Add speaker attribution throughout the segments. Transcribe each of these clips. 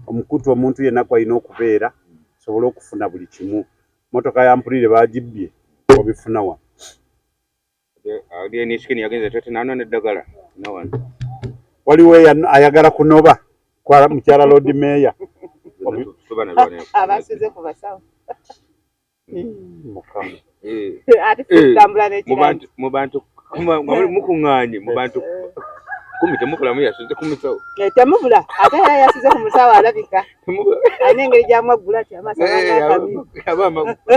Speaker 1: Omukutu omuntu yenna kwalina okubeera osobole okufuna buli kimu. Motoka ya Mpulire bagibbye, obifuna wa? Waliwo ayagala kunoba kwa mukyala Lord Mayor.
Speaker 2: Abasuze ku basawo.
Speaker 1: Mukama.
Speaker 2: Ate tutambula n'ekirani.
Speaker 3: Mu bantu mukuŋŋaanye mu bantu 10 temubulamu yasuze ku musawo.
Speaker 2: Temubula ate era yasuze ku musawo alabika. Alina engeri gy'amwaggula ti amaaso ag'akami.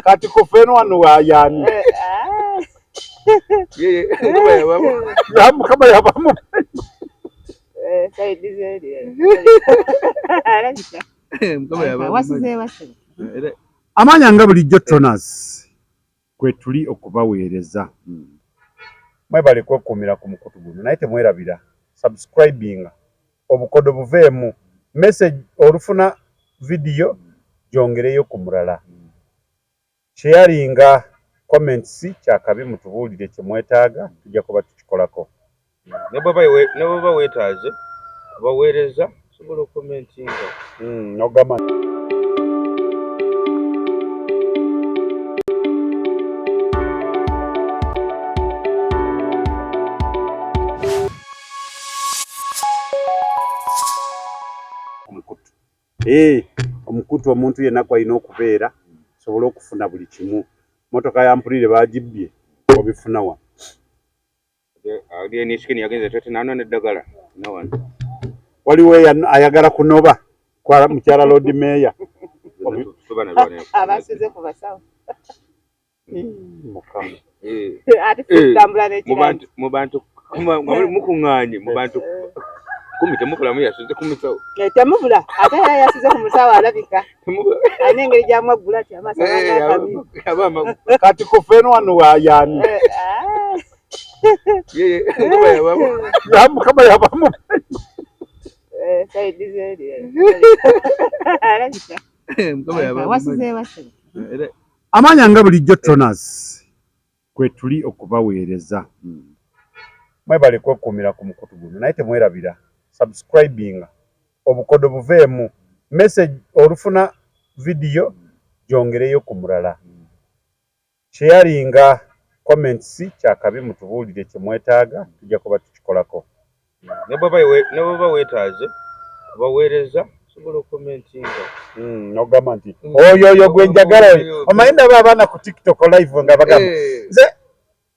Speaker 1: Kati ku ffeno wano wayaani? Mukama yabamu.
Speaker 2: Sayidi z'eri. Alabika. Wasuze wasuze.
Speaker 1: Amanya nga bulijjo Tonaz kwe tuli okubaweereza. Mwebale kwekuumira ku mukutu guno naye temwerabira subscribinga obukodo buveemu message olufuna vidiyo gyongereyo ku mulala. Sharinga comments kyakabi mutubuulire kye mwetaaga tujja kuba tukikolako.
Speaker 3: Ne bw'oba weetaaze kubaweereza osobola okukomentinga.
Speaker 1: N'ogamba omukutu. Omukutu omuntu yenna kwalina okubeera osobole okufuna buli kimu. Motoka ya Mpulire bagibbye, obifuna wa? Waliwo ayagala kunoba kwa mukyala Lord Mayor.
Speaker 2: Abasuze ku basawo.
Speaker 1: Mukama.
Speaker 2: Ate tutambula n'ekirani.
Speaker 3: Mu bantu mukuŋŋaanye mu bantu 10 temubulamu yasuze ku musawo.
Speaker 2: Temubula ate era yasuze ku musawo alabika. Alina engeri gy'amwaggula ti amaaso ag'akami.
Speaker 1: Kati ku ffeno wano wayaani? Mukama yabamu.
Speaker 2: Sayidi z'eri. Alabika. Wasuze wasuze.
Speaker 1: Amanya nga bulijjo Tonaz kwe tuli okubaweereza. Mwebale kwekuumira ku mukutu guno naye temwerabira subscribinga obukodo buveemu message olufuna vidiyo gyongereyo ku mulala. Sharinga comments kyakabi mutubuulire kye mwetaaga tujja kuba tukikolako.
Speaker 3: Ne bw'oba weetaaze kubaweereza osobola okukomentinga.
Speaker 1: N'ogamba nti oyo oyo gwe njagala oyo. Omanyi ndaba abaana ku TikTok live nga bagamba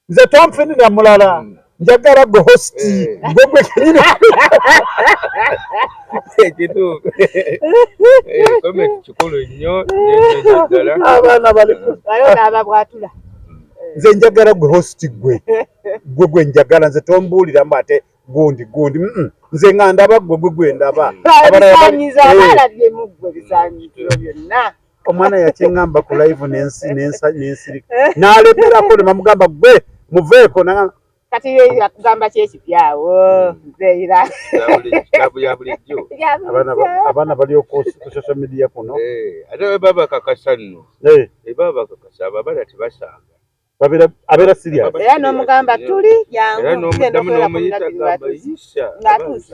Speaker 1: nze tonfunira mulala njagala gwe host gwe gwe kenyini.
Speaker 3: Kituufu. Comment kikulu nnyo nnyo ddala.
Speaker 1: Abaana bali
Speaker 2: waliwo n'ababwatula.
Speaker 1: Nze njagala gwe host gwe gwe gwe njagala nze tombuulira mbu ate gundi gundi. Nze nga ndaba gwe gwe gwe ndaba.
Speaker 2: Ebisaanyizo abalabye mu ggwe bisaanyizo byonna.
Speaker 1: Omwana yakiŋŋamba ku live n'ensirika n'alemerako ne bamugamba gwe muveeko.
Speaker 2: Kati ye akugamba ki ekipyawo nzeera.
Speaker 3: Ya bulijjo.
Speaker 1: Abaana bali ku social media kuno.
Speaker 3: Ate baba bakakasa nno. Baba bakakasa abaana tebasaaga.
Speaker 1: Abeera serious.
Speaker 2: Era n'omugamba tuli jangu.
Speaker 3: Era n'omuddamu n'omuyita gamba yisha.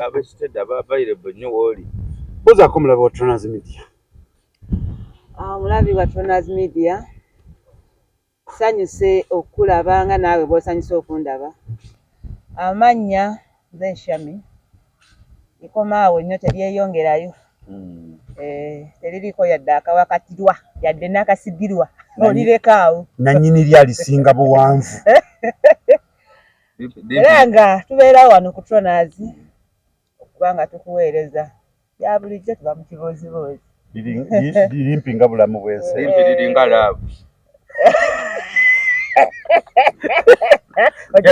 Speaker 3: Abasitedde aba available nnyo w'oli.
Speaker 1: Buuzaako omulabi wa Tonaz Media.
Speaker 2: Omulabi wa Tonaz Media, nsanyuse okulaba nga naawe bw'osanyuse okundaba. Amannya nze Nshami, likoma awo nnyo teryeyongerayo. Teririiko yadde akawakatirwa yadde n'akasigirwa olireka awo.
Speaker 1: Nannyini lyalisinga buwanvu.
Speaker 2: Era nga tubeerawo wano ku Tonaz okuba nga tukuweereza bya bulijjo tuba mu kibooziboozi.
Speaker 1: Lirimpi nga bulamu bw'ensi.
Speaker 3: Limpi liringa laavu.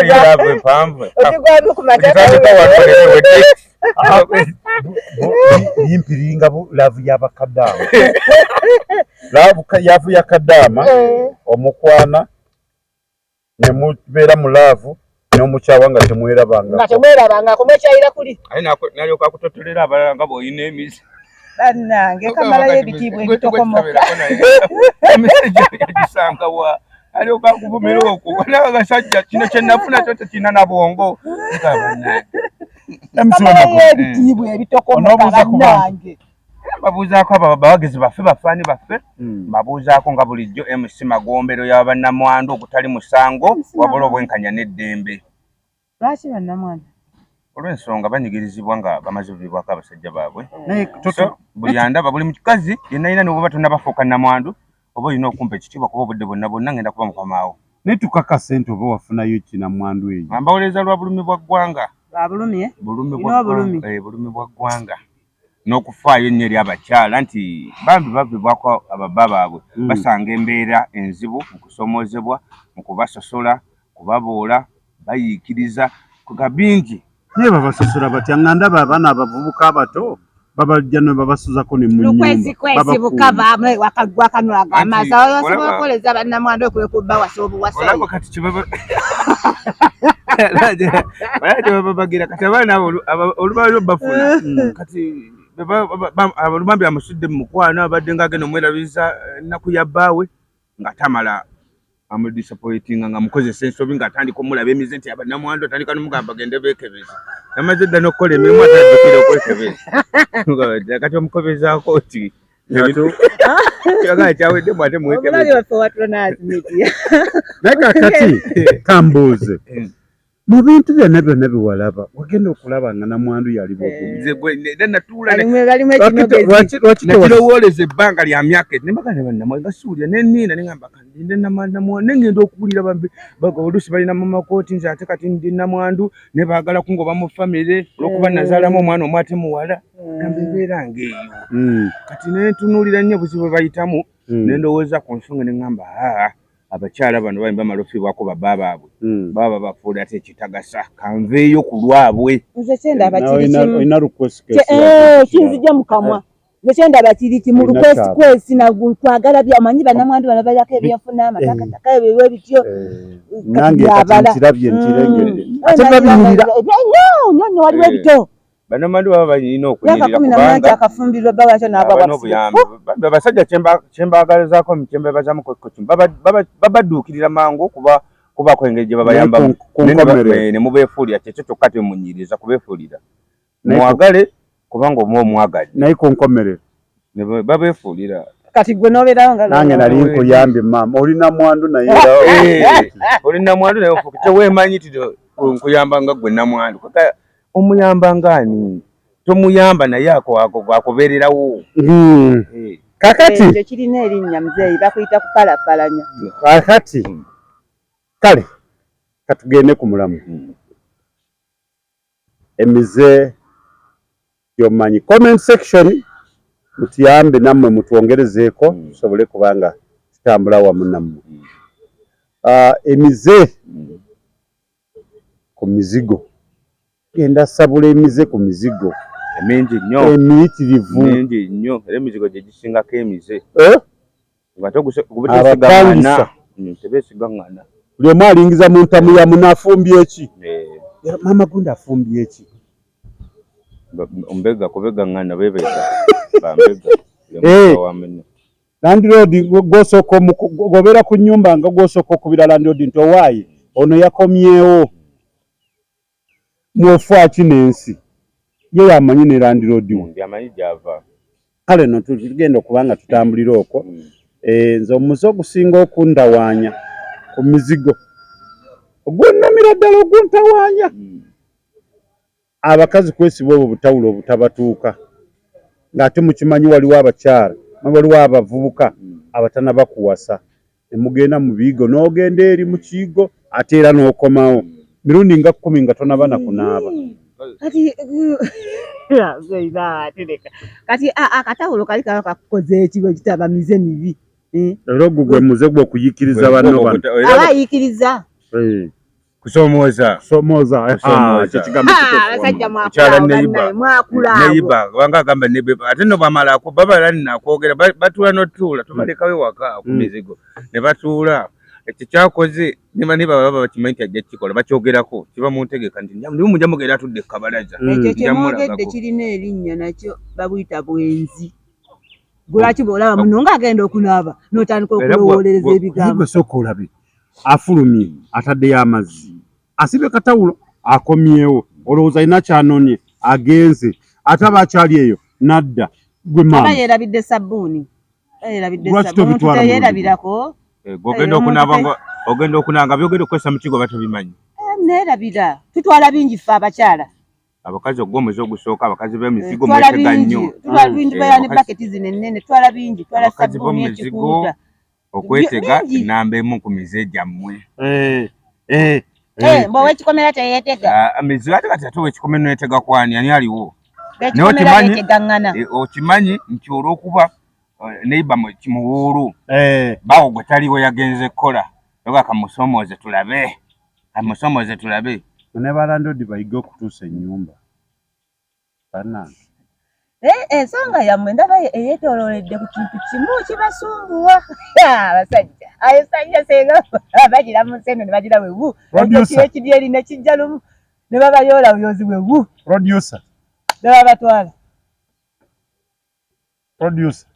Speaker 3: Laavu empanvu.
Speaker 2: Okigwamu ku
Speaker 3: mataka.
Speaker 1: Limpi liringa laavu y'abakadaama. Laavu ya kadaama omukwana ne mubeera mu laavu n'omukyawa nga temwerabangako.
Speaker 2: Nga temwerabangako mwekyayira kuli.
Speaker 3: Aye nalyoka akutotolera abalala nga bw'olina emize.
Speaker 2: Bannange kamalayo ebitiibwa ebitokomoka.
Speaker 3: Emize gisanga wa? Alyoka akuvumira okwo. Nawe abasajja kino kye nafuna kyo tekirina na bwongo. Nga bannange.
Speaker 2: Ebitiibwa ebitokomoka bannange.
Speaker 3: Mbabuuzaako abo abawagizi baffe, bafaani baffe, mbabuuzaako nga bulijjo MC Magombero ya bannamwandu ogutali musango wabula obwenkanya n'eddembe.
Speaker 2: Lwaki bannamwandu?
Speaker 3: Olw'ensonga banyigirizibwa nga bamaze bibwako abasajja baabwe. So buli andaba, buli mukazi yenna yina, n'oba tonnabafuuka nnamwandu, oba olina okumpa ekitiibwa, kuba obudde bwonna bwonna ngenda kuba mukamaawo.
Speaker 1: Naye tukakase nti oba wafunayo kinamwandu eyo?
Speaker 3: Mbawolereza lwa bulumi bwa ggwanga.
Speaker 2: Lwa bulumi, eh?
Speaker 3: Bulumi
Speaker 2: Olina obulumi.
Speaker 3: Bulumi bwa ggwanga n'okufaayo ennyo eri abakyala nti bambi bavibwako ababba baabwe, basanga embeera enzibu mu kusomoozebwa, mu kubasosola, kubaboola, bayiikiriza nga bingi.
Speaker 1: Naye babasosola batya nga ndaba abaana abavubuka abato babajja ne babasuzako ne mu nnyumba?
Speaker 2: Lukwesikwesi bukava wakanuaga amaaso
Speaker 3: Anti,
Speaker 2: osobola
Speaker 3: olaba-
Speaker 2: okukoleza bannamwandu okuleka bawasa obuwasa.
Speaker 3: Olaba kati kyebaba olaba kyebababagira kati abaana abo olubaliro bafuna kati olubambi amusudde mu mukwano, abadde nga agenda omwerabiza ennaku ya bbaawe, nga tamala amudisappointinga nga mukozesa ensobi, ng'atandika omulaba emize nti abanamwandu, atandika nomugamba gende beekebeze, yamaze dda n'okukola emirimu, ate ajjukira okwekebeza. Kati omukobezaako nti kyagala kyaweddemu, ate
Speaker 2: Omulabi
Speaker 3: mwekebeze.
Speaker 2: waffe watulonaazimidia.
Speaker 1: Naye kakati kambuuze, mu bintu byonna byonna byewalaba, wagenda okulaba nga namwandu yali bugubi?
Speaker 3: Nze gwe era natuula
Speaker 2: Balimu ekinogezi.
Speaker 1: Lwaki
Speaker 3: nakirowooleza ebbanga lya myaka nembaga ne bannamwandu nga siwulira neniina neŋamba kandinde namwandu, nengenda okuwulira bambi oluusi balina mu makooti, nze ate kati ndi namwandu ne baagala kungoba mu famire olw'okuba nazaalamu omwana omu ate muwala, gamba embeera ng'eyo. Kati nentunuulira nnyo obuzibu bwe bayitamu, nendowooza ku nsonga neŋŋamba, aa, abakyala bano bali bamala ofiibwako babba baabwe, baba babafuula ate ekitagasa, kanveeyo ku lwabwe.
Speaker 2: Nze kyendaba kiri kimu.
Speaker 1: Olina lukwesikwesi.
Speaker 2: Kinzijja mu kamwa. Nze kyendaba kiri kimu.
Speaker 1: Olina
Speaker 2: Lukwesikwesi nakwagala byamanyi bannamwandu bano balyako ebyenfuna, amatakataka ebyo bityo.
Speaker 1: Nange kati
Speaker 2: byabala.
Speaker 1: nkirabye, nkirengedde, ate babinyirira.
Speaker 2: Nnyo nnyo nnyo, waliwo ebito.
Speaker 3: Bannamwandu baba balina
Speaker 2: Myaka
Speaker 3: okunyirira
Speaker 2: 18
Speaker 3: kubanga
Speaker 2: akafumbirwa bba wakyo n'agwa
Speaker 3: aba n'obuyambi. Bambi abasajja kyembagalizaako, kyembebazamu kimu, babadduukirira mangu kuba kubaako engeri gye babayambamu.
Speaker 1: Naye ku
Speaker 3: Naye
Speaker 1: nkomerero.
Speaker 3: ne mubeefuulira kyekyo kyokka, temunyiriza kubeefuulira.
Speaker 1: Naye
Speaker 3: Mwagale kubanga omuba omwagadde.
Speaker 1: Naye ku nkomerero.
Speaker 3: Ne babeefuulira.
Speaker 2: Kati gwe n'obeerawo nga
Speaker 1: Nange nali nkuyambye, maama oli namwandu, naye era
Speaker 3: Oli namwandu naye ofuuka teweemanyi ti nkuyamba nga gwe namwandu. Kaka omuyamba ngaani? Tomuyamba, naye ako ako akubeererawo.
Speaker 1: Kakati
Speaker 2: Ekyo kirina erinnya, muzeeyi, bakuyita kupalapalanya.
Speaker 1: Kakati kale katugende ku mulamu. Emize gyomanyi, comment section mutuyambe nammwe mutwongerezeeko, tusobole kubanga tutambula wamu nammwe. Emize ku mizigo, genda sabula emize ku mizigo.
Speaker 3: Emingi nnyo.
Speaker 1: Emiyitirivu.
Speaker 3: Mingi nnyo, era emizigo gye gisingako emize.
Speaker 1: Eh?
Speaker 3: Nga
Speaker 1: Abapangisa.
Speaker 3: tebeesigaŋŋana. Tebeesigaŋŋana.
Speaker 1: Buli omu alingiza mu ntamu ya muno, afumbye eki?
Speaker 3: Eh,
Speaker 1: Maama gundi afumbye eki?
Speaker 3: Ombega kubegaŋŋana, bebega bambega.
Speaker 1: Eh.
Speaker 3: Wa munne.
Speaker 1: Landlord gwosooka gobeera ku nnyumba nga gwosooka okubira landlord nti owaaye ono yakomyewo, mwofaaki n'ensi ye yamanyi ne landlord we.
Speaker 3: Byamanyi gyava.
Speaker 1: Kale no tugenda okuba nga tutambulira okwo. Nze omuze ogusinga okuntawaanya ku mizigo, ogunnumira ddala, oguntawaanya, abakazi kwesiba obwo butawulo obutabatuuka, ng'ate mukimanyi waliwo abakyala, waliwo abavubuka abatanaba kuwasa, ne mugenda mu biigo, n'ogenda eri mu kiigo ate era n'okomawo mirundi nga 10 nga tonaba na kunaaba.
Speaker 2: Kati tereka, kati akatawulo kali kaba kakukoze eki bwe kitaba mize mibi, eh?
Speaker 1: Era ogwo gwe muze gw'okuyikiriza banno bano.
Speaker 2: Aba ayiikiriza.
Speaker 3: Kusomooza.
Speaker 1: Kusomooza.
Speaker 3: Kusomooza.
Speaker 1: Ekyo kigambo
Speaker 2: Ah,
Speaker 1: kituufu.
Speaker 2: abasajja
Speaker 3: Mukyala
Speaker 2: mwakula
Speaker 3: neighbor.
Speaker 2: awo, mwakula awo.
Speaker 3: Neighbor kubanga agamba neighbor, ate no bamala babala nno akwogera, batuula n'otuula tubalekawo ewaka ku mizigo ne batuula, ekyo kyakoze ne baba bakimanyi nti ajja kukikola, bakyogerako, kiba mu ntegeka nti ndimu mujja mugenda atudde ku kabalaza.
Speaker 2: Ekyo
Speaker 3: Nja
Speaker 2: kyemwogedde
Speaker 3: mulagako.
Speaker 2: kirina erinnya, nakyo babuyita bwenzi. Lwaki bw'olaba muno ng'agenda okunaaba n'otandika
Speaker 3: Era
Speaker 2: okulowolereza
Speaker 1: Naye
Speaker 2: ebigambo?
Speaker 1: Gwe sooka olabe afulumye, ataddeyo amazzi, asibye katawulo, akomyewo, olowooza alina kyanonye. Agenze ate aba akyali eyo nadda gwe
Speaker 2: Aba
Speaker 1: maama.
Speaker 2: yeerabidde sabbuuni, yeerabidde
Speaker 1: Lwaki
Speaker 2: sabbuuni. Omuntu
Speaker 1: tobitwala mu
Speaker 2: teyeerabirako.
Speaker 3: Eh, gwe ogenda okunaaba nga ogenda okunaaba byogenda okukozesa mu kigo batobimanyi.
Speaker 2: Eh, neerabira. Tutwala bingi ffe abakyala.
Speaker 3: Abakazi ogwo omuze ogusooka, abakazi b'emizigo
Speaker 2: Twala
Speaker 3: mwetega
Speaker 2: bingi,
Speaker 3: nnyo.
Speaker 2: tutwala bingi,
Speaker 3: Eh,
Speaker 2: tubeera ne
Speaker 3: abakazi-
Speaker 2: baketi zino ennene, twala bingi, twala
Speaker 3: Abakazi
Speaker 2: sabbuuni,
Speaker 3: b'omuzigo
Speaker 2: ekikuuta.
Speaker 3: okwetega
Speaker 2: Bingi.
Speaker 3: namba emu ku mize gyammwe.
Speaker 1: Eh, eh,
Speaker 2: Eh, mbu ow'ekikomera teyeetega.
Speaker 3: Ah, mizigo ate kati ate owekikomera neetega kwani ani aliwo? Naye
Speaker 2: Ow'ekikomera
Speaker 3: okimanyi-
Speaker 2: yeetegaŋŋana.
Speaker 3: Eh, okimanyi nti olw'okuba neighbor kimuwuulu
Speaker 1: eh.
Speaker 3: bawo gwe taliwo yagenze kukola oba kamusomooze tulabe, kamusomooze tulabe.
Speaker 1: Ne balandodi bayige okutuusa ennyumba bannange.
Speaker 2: Eh, ensonga yammwe ndaba eyeetoolooledde ku kintu kimu kibasumbuwa. Abasajja, abasajja senga bagira mu nsi eno ne bagira wewu.
Speaker 1: Producer.
Speaker 2: Ekidyeri ne kijja lumu ne babayoola buyozi wewu
Speaker 1: Producer,
Speaker 2: ne babatwala.
Speaker 1: Producer.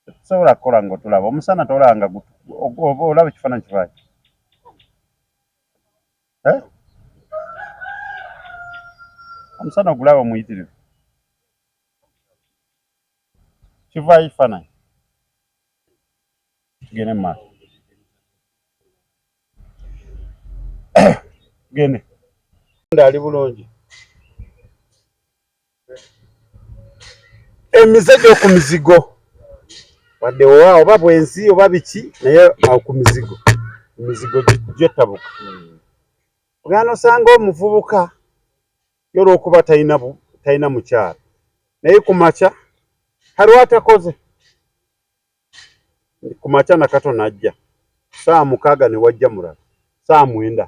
Speaker 1: Tetusobola kukola ng'otulaba omusana tolaba nga olaba ekifaananyi kivaayo. Eh? Omusana ogulaba omuyitirivu. Kivaayo ekifaananyi. Tugende mu maaso. Tugende. Ali bulungi. Emize gy'oku mizigo wadde owa oba bwenzi oba biki, naye awo ku mizigo, emizigo gyetabuka. Ogenda osanga omuvubuka ye olw'okuba talina mukyala, naye ku makya haliwo atakoze ku makya nakatono ajja 6:00 ne wajja mulala 9:00,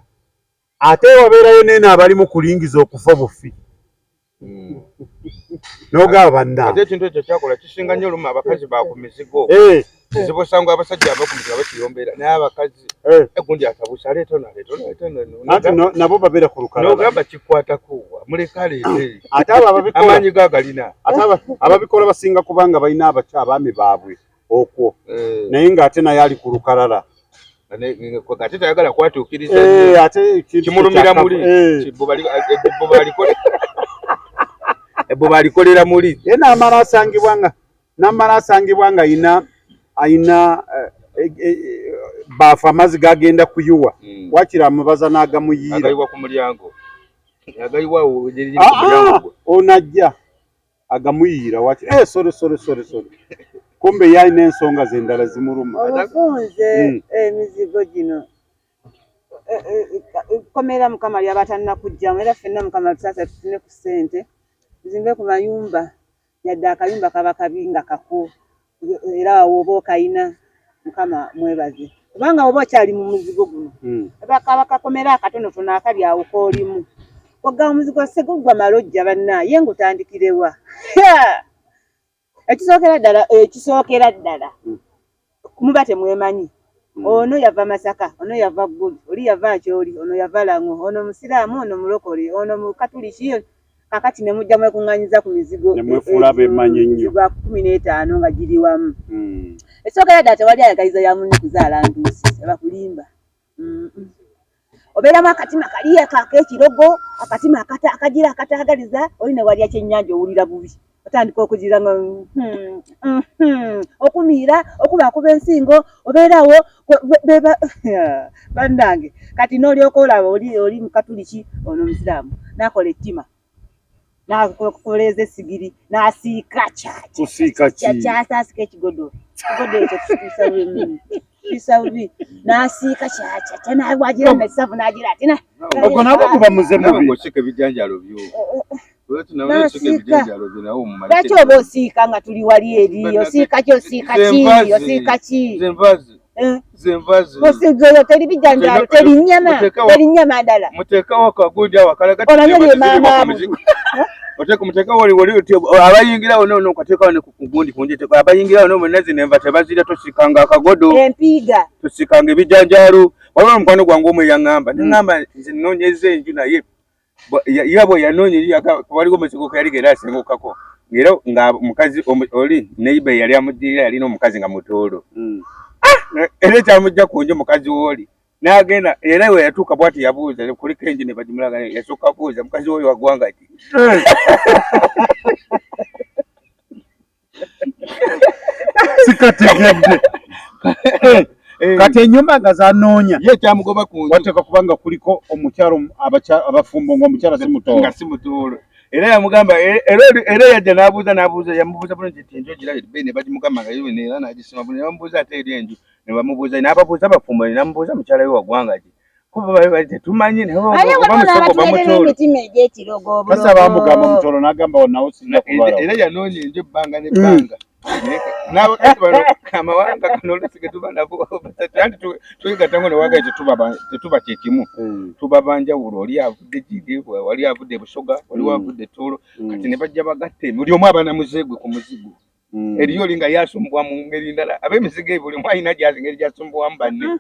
Speaker 1: ate wabeerayo neeno abalimu kulingiza okufa bufi n'ogaba banna.
Speaker 3: Ate ekintu ekyo kyakola kisinga nnyo olumu abakazi ba ku mizigo. Kizibu osanga abasajja aba ku mizigo bakiyombera, naye abakazi egundi atabusa aleeta ono, aleeta ono, aleeta ono.
Speaker 1: Anti nabo babeera ku lukalala.
Speaker 3: N'ogamba kikwatako wa, muleke aleete.
Speaker 1: Ate abo ababikola
Speaker 3: amaanyi ge agalina.
Speaker 1: Ate ababikola basinga kubanga balina abaami baabwe okwo. Naye ng'ate naye ali ku lukalala.
Speaker 3: Ate tayagala kwatuukiriza nnyo.
Speaker 1: Ate ekintu
Speaker 3: Kimulumira muli. Ebbuba alikolera muli.
Speaker 1: Ye n'amala asangibwa nga, n'amala asangibwa nga ayina baafu amazzi gagenda kuyiwa. Waakiri amubaza n'agamuyiira.
Speaker 3: Agayiwa ku mulyango. Agayiwa awo, gye ku mulyango gwe.
Speaker 1: Ono ajja agamuyiira waakiri. Sorry, sorry, sorry, sorry. Kumbe ye alina ensonga ze endala zimuluma.
Speaker 2: Obufunze emizigo gino. Komera Mukama ly'aba tannakugyamu, era ffenna Mukama tusaasire tufune ku ssente, tuzimbe ku mayumba, yadde akayumba kaba kabi nga kako, era awo oba okayina, Mukama mwebaze. Kubanga oba okyali mu muzigo guno, aba kaba kakomera akatonotono akali awo k'olimu. Wagga omuzigo se guggwa malojja bannaaye ng'otandikirewa. Ekisookera ddala, ekisookera ddala, muba temwemanyi. Ono yava Masaka, ono yava Ggulu, oli yava Acholi, ono yava Lango, ono Musiraamu, ono Mulokole, ono Mukatuliki. Kakati ne mujja mwekuŋŋaanyiza ku mizigo
Speaker 1: Ne mwefuula abeemanyi ennyo.
Speaker 2: Mizigo 15 nga giri wamu. Ekisookera ddala tewali ayagaliza ya munne kuzaala nduusi, abakulimba. Obeeramu akatima kali ak'ekirogo, akatima akagira akataagaliza, oli ne walya kyennyanja owulira bubi. Otandika okugira nga, okumiira, okubaakuba ensingo, obeerawo, bannange. Kati n'olyoka olaba oli Mukatuliki, ono Musiraamu, n'akola ettima. N'akoleeza essigiri, n'asiika
Speaker 1: Kusiika ki?
Speaker 2: Ky'asaasika ekigodo. Ekigodo ekyo kituusa bubi. Kituusa bubi. N'asiika n'awagira n'essavu n'agira ati na.
Speaker 1: Ogwo nagwo guba muze
Speaker 3: Nawe
Speaker 1: mubi.
Speaker 3: ng'osiika ebijanjaalo byo. Lwaki nawe
Speaker 2: N'asiika.
Speaker 3: osiika ebijanjaalo byo nawe omumale
Speaker 2: Lwaki oba osiika nga tuli wali eri? Osiika ki? Osiika ki? Osiika ki?
Speaker 3: Nze nvazi. Nze nvazi.
Speaker 2: Osiika teri bijanjaalo, teri nnyama, teri nnyama ndala.
Speaker 3: Muteekawo akagundi awo akalaga
Speaker 2: Omanyi
Speaker 3: nti
Speaker 2: oli
Speaker 3: ziri
Speaker 2: maama
Speaker 3: ku
Speaker 2: abo.
Speaker 3: muzigo. Oteeka, muteekawo wali, wali oti, abayingirawo no, no, okateekawo ne ku gundi ku nje, abayingirawo no bonna zino enva tebazirya, tosikanga akagodo.
Speaker 2: Empiiga.
Speaker 3: Tosikanga ebijanjaalo. Waliwo omukwano gwange omu eyaŋŋamba, ne ŋŋamba nze nnoonyezza enju naye ye bwe yanoonya enju waliwo omuzigo ke yali gera asengukako. Era nga mukazi oli neighbor eyali amuddirira yalina omukazi nga mutoolo. Era ekyamujja ku nju mukazi w'oli. N'agenda era we yatuuka bw'ati yabuuza kuliko enju ne bagimulaga yasooka buuza mukazi woyo wa ggwanga ki?
Speaker 1: Sikategedde.
Speaker 3: Eh.
Speaker 1: Kati ennyumba nga zanoonya
Speaker 3: Ye kyamugoba ku nju.
Speaker 1: Wateekwa kuba nga kuliko omukyalo abafumbo ng'omukyala si mutoolo.
Speaker 3: Nga si mutoolo. Era yamugamba era yajja n'abuuza n'abuuza yamubuuza bulungi nti enju ogirabye ebbeeyi ne bagimugamba nga yo era n'agisima bulungi ne bamubuuza ate eri enju ne bamubuuza n'ababuuza abafumbo ne bamubuuza mukyala we wa ggwanga ki. Kuba bali bali tetumanyi naye oba
Speaker 2: Aye
Speaker 3: oba
Speaker 2: waliwo
Speaker 3: musogo oba
Speaker 2: n'abatuleetera
Speaker 3: mutoolo.
Speaker 2: emitima egy'ekirogo obulogo.
Speaker 1: Kasa bamugamba mutoolo n'agamba awo nawo sijja kubalawo.
Speaker 3: Era yanoonya enju ebbanga n'ebbanga. N'abakazi bano amawanga gano oluusi ge tuba nabo anti twegatta ngo ne wagaye tetuba kye kimu. Tuba ba njawulo oli avudde giri wali avudde Busoga waliwo avudde Tooro kati ne bajja bagatta buli omu aba na muze gwe ku muzigo. Eriyo oli nga yasumbuwa mu ngeri ndala ab'emizigo ebyo buli omu alina gy'azi engeri gy'asumbuwamu banne.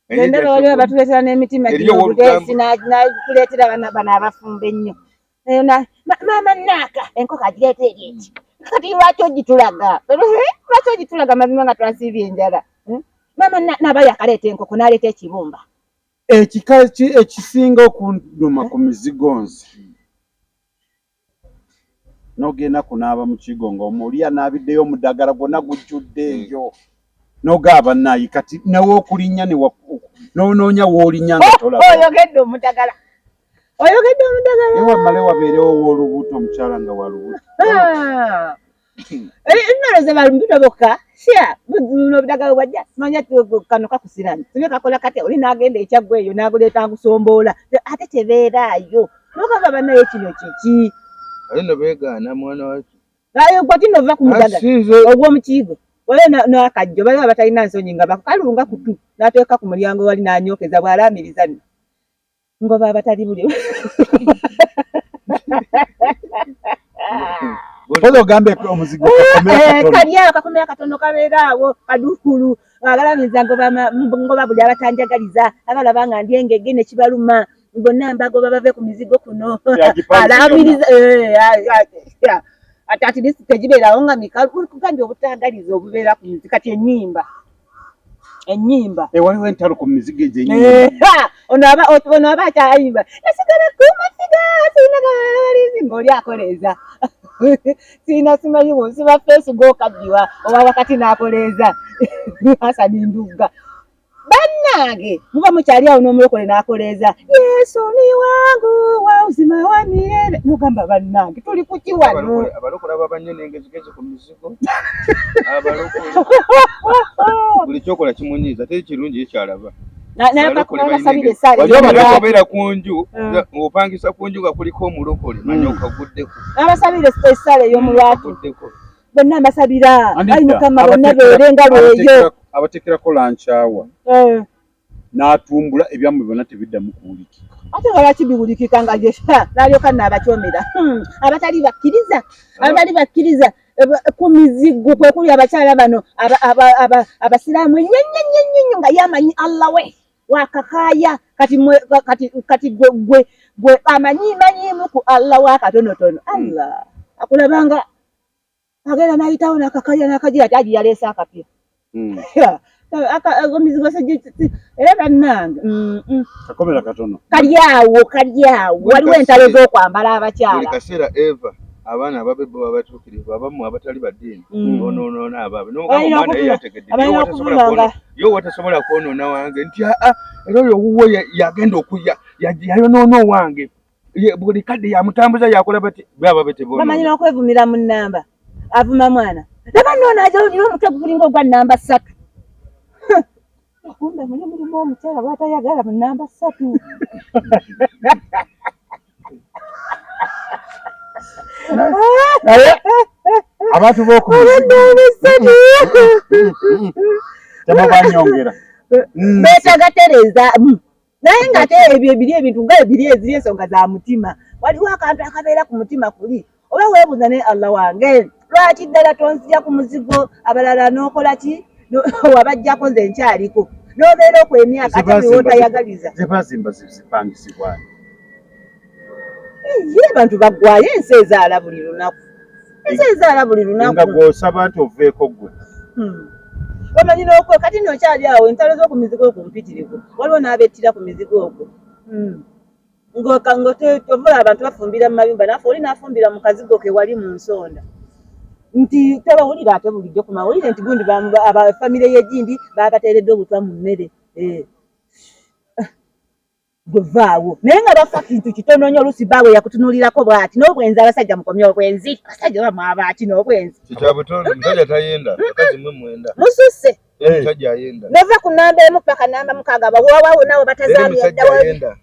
Speaker 2: Nze ndaba waliwo abatuleetera n'emitima
Speaker 3: Eriyo
Speaker 2: gino
Speaker 3: ow'olugambo.
Speaker 2: obuteesi n'akuleetera bano abafumba ennyo. Eyo maama Naaka enkoko agireeta eri eti. Kati lwaki ogitulaga? Lwaki ogitulaga mazima nga twasiibye enjala? Maama naaba yakaleeta enkoko n'aleeta ekibumba.
Speaker 1: Ekika ekisinga okunduma ku mizigo nze. N'ogenda kunaaba mu kigo ng'omuli anaabiddeyo omuddagala gwonna gujjudde eyo. N'ogaaba naayi kati nawe okulinnya ne n'onoonya w'olinnya nga tolaba.
Speaker 2: Oyogedde omuddagala. Oyogedde omuddagala.
Speaker 1: Naye wamale wabeerewo ow'olubuto omukyala nga wa lubuto.
Speaker 2: Ennalo ze balubuto bokka. Sya, buno obuddagala bwajja. Simanya kano kakusirana. Simanya kakola katya oli n'agenda ekyaggwa eyo n'aguleeta agusomboola. Ate tebeeraayo. N'ogamba bannaye kino kiki?
Speaker 3: Ate nno beegaana mwana wa
Speaker 2: Ayo gwe tino ova ku muddagala.
Speaker 3: Asinze.
Speaker 2: Ogw'omukiigo. Waliwo n'akajjo, waliwo abatalina nsonyi nga bakalunga kutu n'ateeka ku mulyango wali n'anyookeza bw'alaamiriza nno. Ngoba abatali buli.
Speaker 1: Mpozi ogambe omuzigo kakomera katono.
Speaker 2: Kali awo kakomera katono kabeera awo kaduukulu. Agalamiza ngoba buli abatanjagaliza abalaba nga ndi engege ne kibaluma. Bonna mbagoba bave ku mizigo kuno.
Speaker 1: Yagipanze
Speaker 2: Alaamiriza, ate at least tegibeerawo nga mikalu. Kugambye obutaagaliza obubeera ku mizigo. Kati ennyimba. Ennyimba.
Speaker 1: Waliwo entalo ku mizigo egyo ennyimba.
Speaker 2: Ono aba akyayimba. Nasigala ku masiga, sirina gabalabalizi ng'oli akoleeza. Sirina simanyi nsiba feesi gw'okaddiwa owa wakati n'akoleeza. Hassan Ndugga. Bannange muba mukyali awo n'omulokole n'akoleeza. Yesu ni wangu wa uzima wa mirembe. N'ogamba bannange tuli ku ki wano?
Speaker 3: Abalokole ababa nnyo n'engezigezi ku mizigo. Abalokole. Buli ky'okola kimunyiiza, teri kirungi ekyalaba.
Speaker 2: Naye basabira essaala
Speaker 3: Wali
Speaker 2: ey'omulwato.
Speaker 3: obeera ku nju, ng'opangisa ku nju nga kuliko omulokole, manya okaguddeko.
Speaker 2: N'abasabira essaala ey'omulwato.
Speaker 3: Okaguddeko.
Speaker 2: Bonna mbasabira.
Speaker 1: Anita,
Speaker 2: Ayi Mukama, bonna beere nga lweyo.
Speaker 1: Abateekerako lankyawa. N'atumbula ebyammwe byonna tebiddamu kuwulikika.
Speaker 2: Ate nga lwaki biwulikika nga ye, ha, n'alyoka n'abakyomera. Abatali bakkiriza, abatali bakkiriza, ku mizigo kwe kuli abakyala bano, abasiraamu ennyo, ennyo, ennyo, ennyo, ennyo, nga ye amanyi Allah we wakakaaya. Kati mwe, kati, kati gwe, gwe, gwe amanyi, manyiimu ku Allah wa katonotono. Allah akulabanga agenda n'ayitawo n'akakaaya n'akagira ati aji yaleese akapya. Emizigo era bannange.
Speaker 1: Kakomera katono.
Speaker 2: Kali awo, kali awo.
Speaker 3: Buli
Speaker 2: Waliwo entalo z'okwambala abakyala.
Speaker 3: Buli kaseera Eva, abaana ababe bo babatuukirivu, abamu abatali ba ddiini, bonoonona abaabwe. N'omugamba
Speaker 2: Balina
Speaker 3: omwana ye
Speaker 2: okuvuma.
Speaker 3: yategedde,
Speaker 2: Abalina okuvuma nga
Speaker 3: yo watasobola kwonoona wange nti, aa, era oyo owuwo yagenda okuya, yayonoona owange. Ye, buli kadde yamutambuza yakola bati, baba be tebonoona.
Speaker 2: Bamanyi n'okwevumira mu nnamba. Avuma mwana. Laba nno ono aja olina omutwe gulinga ogwa nnamba 3. Kumbe muli mulimu omukyala bw'atayagala mu nnamba 3.
Speaker 1: Naye abantu b'oku mizigo. Temubanyongera.
Speaker 2: Beetaaga tereeza. Naye ng'ate ebyo ebiri ebintu nga ebiri eziri ensonga za mutima. Waliwo akantu akabeera ku mutima kuli. Oba weebuuza naye Allah wange, lwaki ddala tonzija ku muzigo abalala n'okola ki? Wabajjako nze nkyaliko. N'obeera okwo emyaka ate buli w'otayagaliza.
Speaker 1: Ze bazimba zipangisibwa.
Speaker 2: Ye abantu baggwayo ensi ezaala buli lunaku. Ensi ezaala buli lunaku.
Speaker 1: Nga gw'osaba nti oveeko ggwe.
Speaker 2: Bamanyi n'okwe kati nno nkyali awo entalo z'oku mizigo okwo mpitirivu. Waliwo n'abettira ku mizigo okwo. Ng'otovula abantu bafumbira mu mayumba naffe oli n'afumbira mu kazigo ke wali mu nsonda. Nti tebawulira ate bulijjo ku mawulire nti gundi aba famire y'egindi babateeredde obutwa mu mmere. Eh. Gwe vaawo naye nga bafa kintu kitono nnyo oluusi baawe yakutunuulirako bw'ati n'obwenzi abasajja mukomye obwenzi abasajja oba mwabaaki n'obwenzi
Speaker 4: kikyabutonde omusajja tayenda bakazi mwe mwenda
Speaker 2: mususse
Speaker 4: omusajja ayenda
Speaker 2: nova ku namba emu paka namba mukaaga bawawawo naawe
Speaker 4: era
Speaker 2: batazaamya
Speaker 4: omusajja
Speaker 2: dda
Speaker 4: ayenda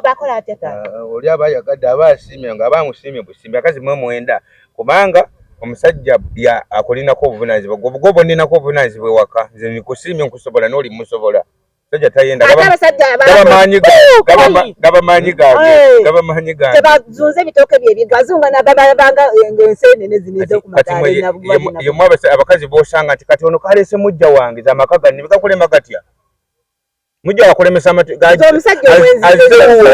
Speaker 2: bakola atya taata
Speaker 3: Ah, oli aba ayagadde aba asiimye nga aba amusiimye busiimye bakazi mwe mwenda kubanga omusajja ya akulinako obuvunaanyizibwa gwe boninako obuvunaanyizibwa ewaka nze nikusiimye nkusobola n'oli musobola musajja tayenda
Speaker 2: ate
Speaker 3: gaba
Speaker 2: abasajja
Speaker 3: gaba maanyi
Speaker 2: Koi.
Speaker 3: gaba maanyi gange
Speaker 2: Eh.
Speaker 3: gaba maanyi gange
Speaker 2: tebazunze ebitooke bye bigazunga nababanga ensenene zino
Speaker 3: Kati
Speaker 2: ez'okumataala
Speaker 3: mwe yemwe abakazi b'osanga nti kati ono kaleese mujja wange ze amaka ganne bigakulema gatya mujja wakulemesa
Speaker 2: omusajja omwenzi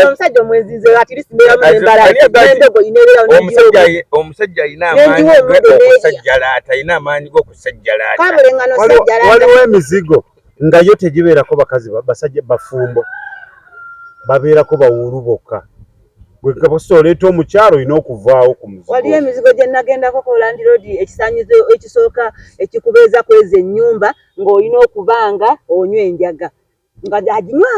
Speaker 2: omusajja omwenzi nze at least mbeeramu n'embala n'endogoyi n'ebeerawo n'enjiwa
Speaker 3: omusajja alina amaanyi
Speaker 2: N'enjiwa
Speaker 3: ge
Speaker 2: omuddo n'erya.
Speaker 3: okusajjalaata alina amaanyi g'okusajjalaata
Speaker 2: kabulengano sajjalaata
Speaker 1: Waliwo emizigo nga yo tegibeerako bakazi basajja bafumbo babeerako bawuulu bokka gwe nga bw'osobola oleeta omukyalo olina okuvaawo ku muzigo
Speaker 2: waliyo emizigo gye nagendako ku landiroodi ekisaanyizo ekisooka ekikubeeza kweza ennyumba ng'olina okubanga onywa enjaga nga aginywa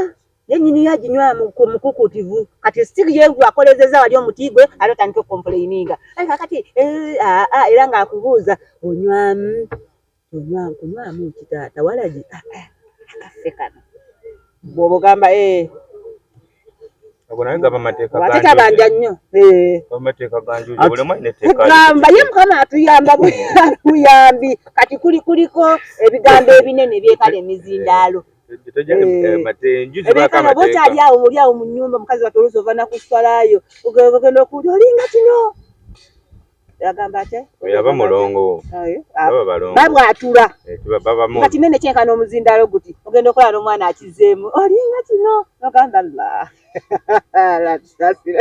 Speaker 2: yennyini yo aginywa mukukuutivu kati si ye akolezeza wali omuti gwe ate otandika okukompuleyininga Aye kakati eh, ah, ah, era ng'akubuuza onywamu onywamu kunywamu ki taata walagi Ah, ah, akaffe kano bw'oba ogamba eh,
Speaker 3: Ago naye gaba mateeka
Speaker 2: ate tabanja nnyo Eh.
Speaker 3: gaba mateeka ga njuzi buli omu alina etteeka lye.
Speaker 2: Kugamba ye Mukama atuyamba buyambi kati kuli kuliko ebigambo ebinene byekala emizindaalo
Speaker 3: Tojja-
Speaker 2: Eh.
Speaker 3: enjuzi baako
Speaker 2: ebekala oba
Speaker 3: amateeka.
Speaker 2: okyali awo oli awo mu nnyumba mukazi wattu oluusi ova nakuswalayo ogenda okuwulira olinga kino agamba atya
Speaker 3: Oyo aba mulongo
Speaker 2: Aye, ah,
Speaker 3: baba balongo
Speaker 2: babwatula
Speaker 3: Eh, babamu
Speaker 2: nga kinene kyenkana omuzindaalo guti ogenda okulaba n'omwana akizeemu olinga kino nogamba la Allah tusaasire.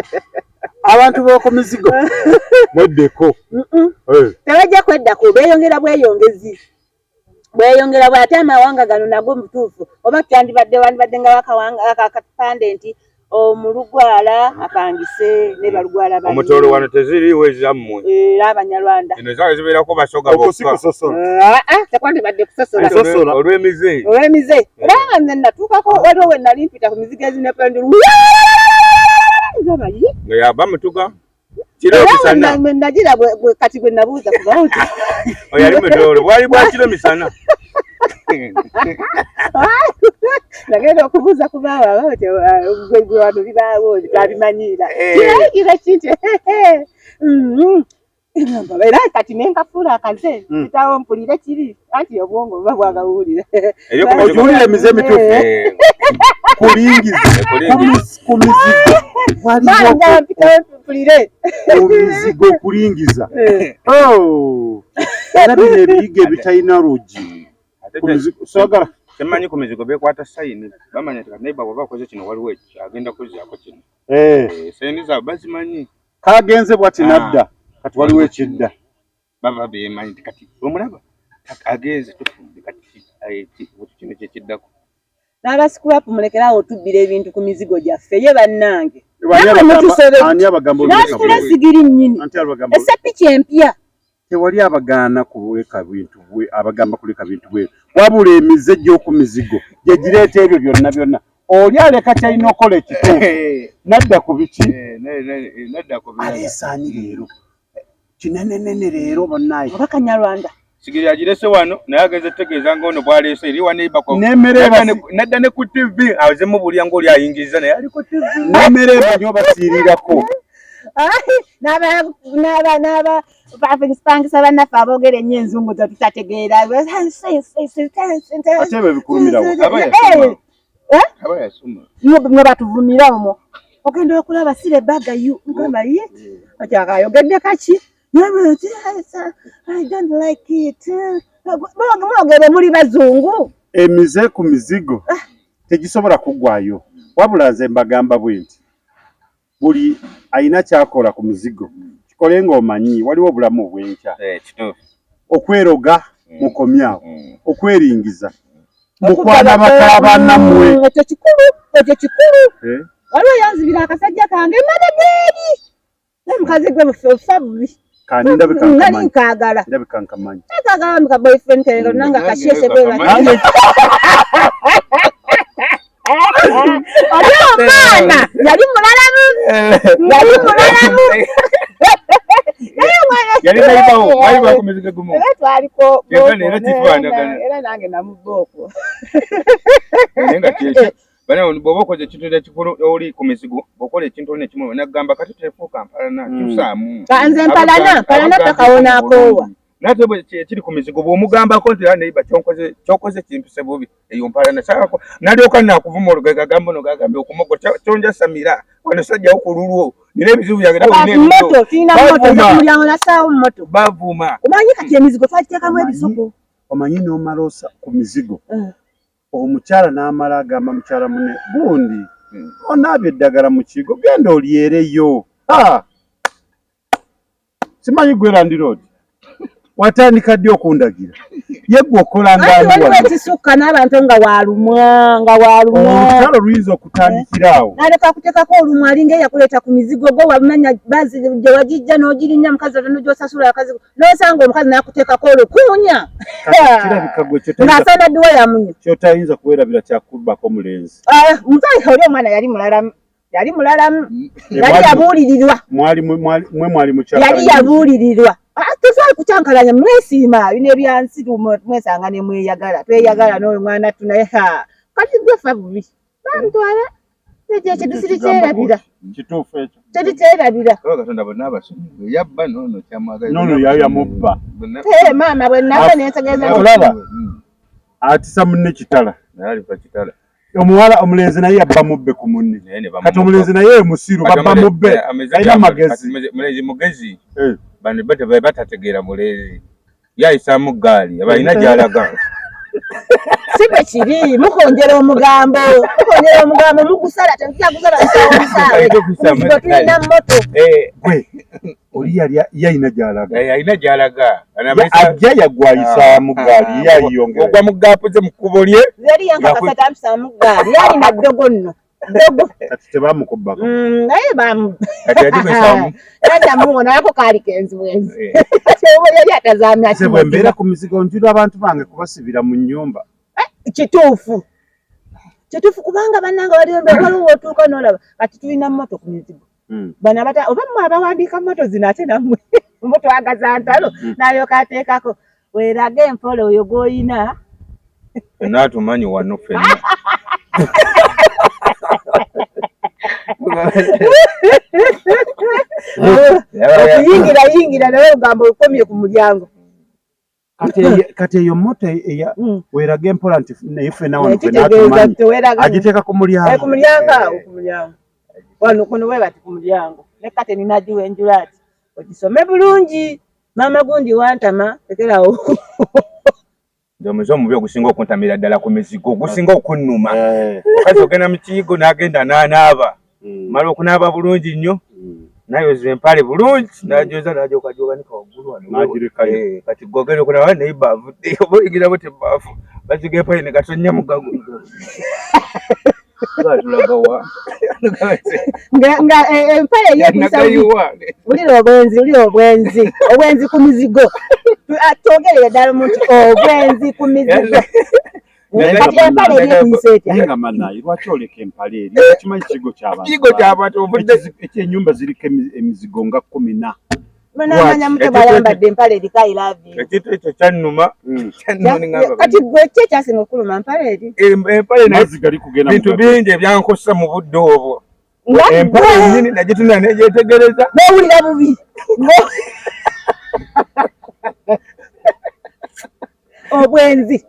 Speaker 1: Abantu b'oku mizigo mweddeko.
Speaker 2: Mm-mm.
Speaker 1: Eh,
Speaker 2: Tebajja kweddako beeyongera bweyongezi bweyongera bwe ate amawanga gano nago mutuufu oba kyandibadde wandibadde nga akapande nti omulugwala apangise ne balugwala banne.
Speaker 3: Omutoolo wano teziriiwo ezammwe
Speaker 2: era abanyarwanda
Speaker 3: zino zaabwe zibeerako basoga
Speaker 1: okwo si
Speaker 3: bokka
Speaker 1: kusosola.
Speaker 2: Ah, ah, tekwandibadde kusosola
Speaker 1: Kusosola.
Speaker 3: olw'emize
Speaker 2: olw'emize era nga nze natuukako waliwo we nali mpita ku mizigo ezinependu
Speaker 3: nga yaba mutuga kiro
Speaker 2: era
Speaker 3: misana
Speaker 2: we nagira kati gwe nabuuza kuba nti
Speaker 3: oyo ali mutoolo bwali bwa kiro misana
Speaker 2: nagenda okubuuza ku baaba abaabo te gwe wano bibaawo twabimanyiira
Speaker 3: Eh.
Speaker 2: kirayikira kinti era kati nenkafuula akaze kitawo mpulire kiri anti obwongo buba bwagawulira
Speaker 3: Eri ku mizigo-
Speaker 1: Ogiwulira emize emituufu
Speaker 3: Eh,
Speaker 1: kulingiza
Speaker 3: kulingiza.
Speaker 1: ku mizigo waliwo
Speaker 2: banja mpitawo mpulire
Speaker 1: ku mizigo kulingiza. Oh, era bino ebiyiga ebitalina luggi
Speaker 3: Ate
Speaker 1: ku mizigo saagala
Speaker 3: Kyemmanyi ku mizigo beekwata sayini bamanya nti kati neighbor bw'aba akoze kino waliwo ekyo agenda kuzzaako kino
Speaker 1: Eh,
Speaker 3: Eh, sayini zaabwe bazimanyi
Speaker 1: kagenze bwati
Speaker 3: Ah.
Speaker 1: nadda kati waliwo ekidda
Speaker 3: baba bemanyi nti kati omulaba agenze tufudde kati kino kyekiddako
Speaker 2: n'abasikulapu mulekerawo otubbira ebintu ku mizigo gyaffe ye bannange
Speaker 1: Ani
Speaker 2: Nammwe
Speaker 1: abagamba-
Speaker 2: mutusebe
Speaker 1: ani abagamba
Speaker 2: n'asikula
Speaker 1: oluleka
Speaker 2: sigiri nnyini
Speaker 1: anti abagamba
Speaker 2: esepiki empya
Speaker 1: tewali abagaana kuleka bintu bwe abagamba kuleka bintu bwe wabula emize gy'oku mizigo gye gireeta ebyo byonna byonna oli aleka kyalina okukola ekituufu nadda ku biki
Speaker 3: naddako
Speaker 1: aleesaani leero kinenenene leero bannaye
Speaker 2: oba kanyarwanda
Speaker 3: sigiri agirese wano naye agenze tegeeza nga ono bwaleese eri waneiba
Speaker 1: N'emmere ebasi-
Speaker 3: nadda ne ku tv aze mubulya ngaoli ayingiza naye ali ku tv
Speaker 1: n'emmere emanyi obasiirirako
Speaker 2: n'abapangisa bannaffe aboogera ennyo enzungu ze tutategeera
Speaker 1: ate ebyo bikulumirawo
Speaker 3: Aba yasoma.
Speaker 2: Eh?
Speaker 3: Aba yasoma
Speaker 2: mwe batuvumira omwo ogenda okulaba sire bagayu ngamba ye akyakayogedde kaki I don't like it. Mwogere muli bazungu
Speaker 1: emize ku mizigo tegisobola kuggwayo wabula nze mbagamba bwe nti buli alina kyakola ku mizigo kikole ng'omanyi waliwo obulamu obwenkya
Speaker 3: Eh, kituufu
Speaker 1: okweroga Mukomyawo okweringiza mukwana bakabanammwe.
Speaker 2: Ekyo kikulu, ekyo kikulu. Waliwo yanzibira akasajja kange mabega eri, naye mukazi gwe ofa bubi.
Speaker 1: Kandi ndabika
Speaker 2: Nali
Speaker 1: nkamanyi.
Speaker 2: nkaagala.
Speaker 1: Ndabika nkamanyi.
Speaker 2: Nkaagala muka boyfriend kange nanga kashyeshe bwe bati.
Speaker 1: Nange
Speaker 2: Oli omwana yali mulalamu, yali mulalamu. Naye omwana
Speaker 3: Yali nayibawo, nayiba ku mizigo gumu.
Speaker 2: Era twaliko
Speaker 3: Era era kifaanagana.
Speaker 2: Era nange namubba okwo.
Speaker 3: Naye nga kyekyo. Bana bw'oba okoze ekintu ekikulu oli ku mizigo, bw'okola ekintu olina ekimu nagamba kati tefuuka mpalana, kyusaamu.
Speaker 2: Nze mpalana, mpalana paka wonakoowa.
Speaker 3: Nate bwe ekiri ku mizigo bw'omugambako nti era neiba kyonkoze kyokoze kimpise bubi, eyo mpalana saako nalyoka nakuvuma olugega gamba ono gagambye okumogo kyonjasamira wano sajjawo ku lulwo nina ebizibu byange nawe olina ebibyo.
Speaker 2: Moto, tulina moto, nze
Speaker 3: Bavuma.
Speaker 2: ku mulyango nassaawo moto.
Speaker 3: Bavuma.
Speaker 2: Omanyi kati emizigo twagiteekamu ebisoko.
Speaker 1: Omanyi n'omala osa ku mizigo, omukyala n'amala agamba mukyala mune gundi onaabye eddagala mu kigo genda olyereyo. Ha! Simanyi gwe landiroodi watandika ddi okundagira ye gwe okola
Speaker 2: Anti
Speaker 1: ngaani
Speaker 2: waliwo
Speaker 1: wano?
Speaker 2: ekisukka n'abantu nga walumwa, nga walumwa.
Speaker 1: Olutalo luyinza okutandikira awo.
Speaker 2: Naleka kuteekako olumwa alinga eyakuleeta ku mizigo gwo wamanya bazi gye wagijja n'ogirinnya mukazi ate n'ogyosasula akazigo n'osanga omukazi n'akuteekako olukuunya
Speaker 1: Kati kirabika gwe
Speaker 2: ng'asaana ddiwa yamunya.
Speaker 1: kyotayinza kuwerabira kyakubbako mulenzi.
Speaker 2: Ah, mukazi oli omwana yali mulalamu, yali mulalamu, yali yabuulirirwa.
Speaker 1: Mwali mwe mwali mukyala.
Speaker 2: Yali yabuulirirwa. Ah, tetwali kukyankalanya mwesiima bino ebyansi mwesanga ne mweyagala tweyagala n'oyo mwana tu naye ha kati gwe fa bubi bamutwala ekyo ekintu sirikyerabira,
Speaker 1: Kituufu ekyo.
Speaker 2: terikyerabira.
Speaker 3: Kaba Katonda bonna abasonyiwe yabba n'ono kyamwagala.
Speaker 1: N'ono yamubba.
Speaker 2: Eh, maama bwe nava nentegeeza nti
Speaker 1: Olaba? Atisa munne kitala.
Speaker 3: Naye alifa kitala.
Speaker 1: Omuwala omulenzi naye yabba mubbe ku munne.
Speaker 3: Naye ne
Speaker 1: Kati omulenzi naye musiru
Speaker 3: Kati
Speaker 1: babba mubbe. Alina amagezi.
Speaker 3: Mulenzi mugezi. Bano batategeera mulenzi. Yayisaamu ggaali abalina gy'alaga.
Speaker 2: Si bwe kiri, mukonjera omugambo, mukonjera omugambo mugusala temukyakusala musawo musaawe. Muzigo tulina moto.
Speaker 1: Gwe oli yali yalina gy'alaga.
Speaker 3: Alina gy'alaga.
Speaker 1: Ajja yagwayisaamu ggaali yayiyongera.
Speaker 3: Ogwa mu gaapu ze mu kkubo lye.
Speaker 2: Yali yankakasa tampisaamu ggaali, yalina ddogo nno. Ddogo.
Speaker 1: Kati tebamukubbako.
Speaker 2: Naye bamu.
Speaker 3: Kati yagikwisaamu.
Speaker 2: Era namuwona nako kaali kenzi bwenzi. Kati oba yali atazaamya
Speaker 1: Nze bwe mbeera ku mizigo njula abantu bange kubasibira mu nnyumba.
Speaker 2: Kituufu. Kituufu kubanga bannange waliwo waliwo w'otuuka n'olaba kati tulina moto ku mizigo. Bano abata oba mmwe abawandiika moto zino ate nammwe mutwagaza ntalo n'alyoka ateekako weerage empola oyo gw'oyina.
Speaker 3: Ffenna tumanyi wano ffenna.
Speaker 2: Okuyingira yingira naye ogamba okomye ku mulyango.
Speaker 1: Kati eyo moto eya weerage empola nti naye ffenna wano ffenna
Speaker 2: Ekitegeeza
Speaker 1: tumanyi.
Speaker 2: teweeraga.
Speaker 1: Agiteeka ku mulyango.
Speaker 2: Ku mulyango awo, ku mulyango. Wano kuno bwe bati ku mulyango. Ne kate ninagiwa enjula ati ogisome bulungi. Maama gundi wantama lekerawo.
Speaker 3: Nze omuze omubi ogusinga okuntamira ddala ku mizigo ogusinga okunnuma. Omukazi ogenda mu kiyigo n'agenda n'anaaba. Mala okunaaba bulungi nnyo. Nayoza empale bulungi n'agyoza n'agyokajoganika waggulu wano.
Speaker 1: N'agirekayo.
Speaker 3: Kati gwe ogenda okunaaba naye ebbaavu oba oyingiramu tebbaavu baziga empale ne gatonnya mu gago. Gatulagawa.
Speaker 2: Nga empale yeekuyisa bubi. Wulira obwenzi, wulira obwenzi, obwenzi ku mizigo. Twogerere ddala omuntu obwenzi ku mizigo. Kati empale eri ekuyisa etya?
Speaker 1: Naye nga mannaye lwaki oleka empale eri? Okimanyi kigo ky'abantu.
Speaker 3: Kigo ky'abantu ovudde.
Speaker 1: Ennyumba ziriko emizigo nga 10.
Speaker 2: Munaamanya mutwe bw'ayambadde empale eriko I love you.
Speaker 3: Ekintu ekyo kyannuma.
Speaker 2: Kati gwe ki ekyasinga okuluma mpale eri?
Speaker 3: Empale naye
Speaker 1: Mazzi gali kugenda
Speaker 3: bintu
Speaker 1: mu gato.
Speaker 3: bingi ebyankosa mu budde obwo.
Speaker 2: Nga
Speaker 3: Empale yennyini nagitunula negyetegereza.
Speaker 2: N'owulira bubi. Obwenzi.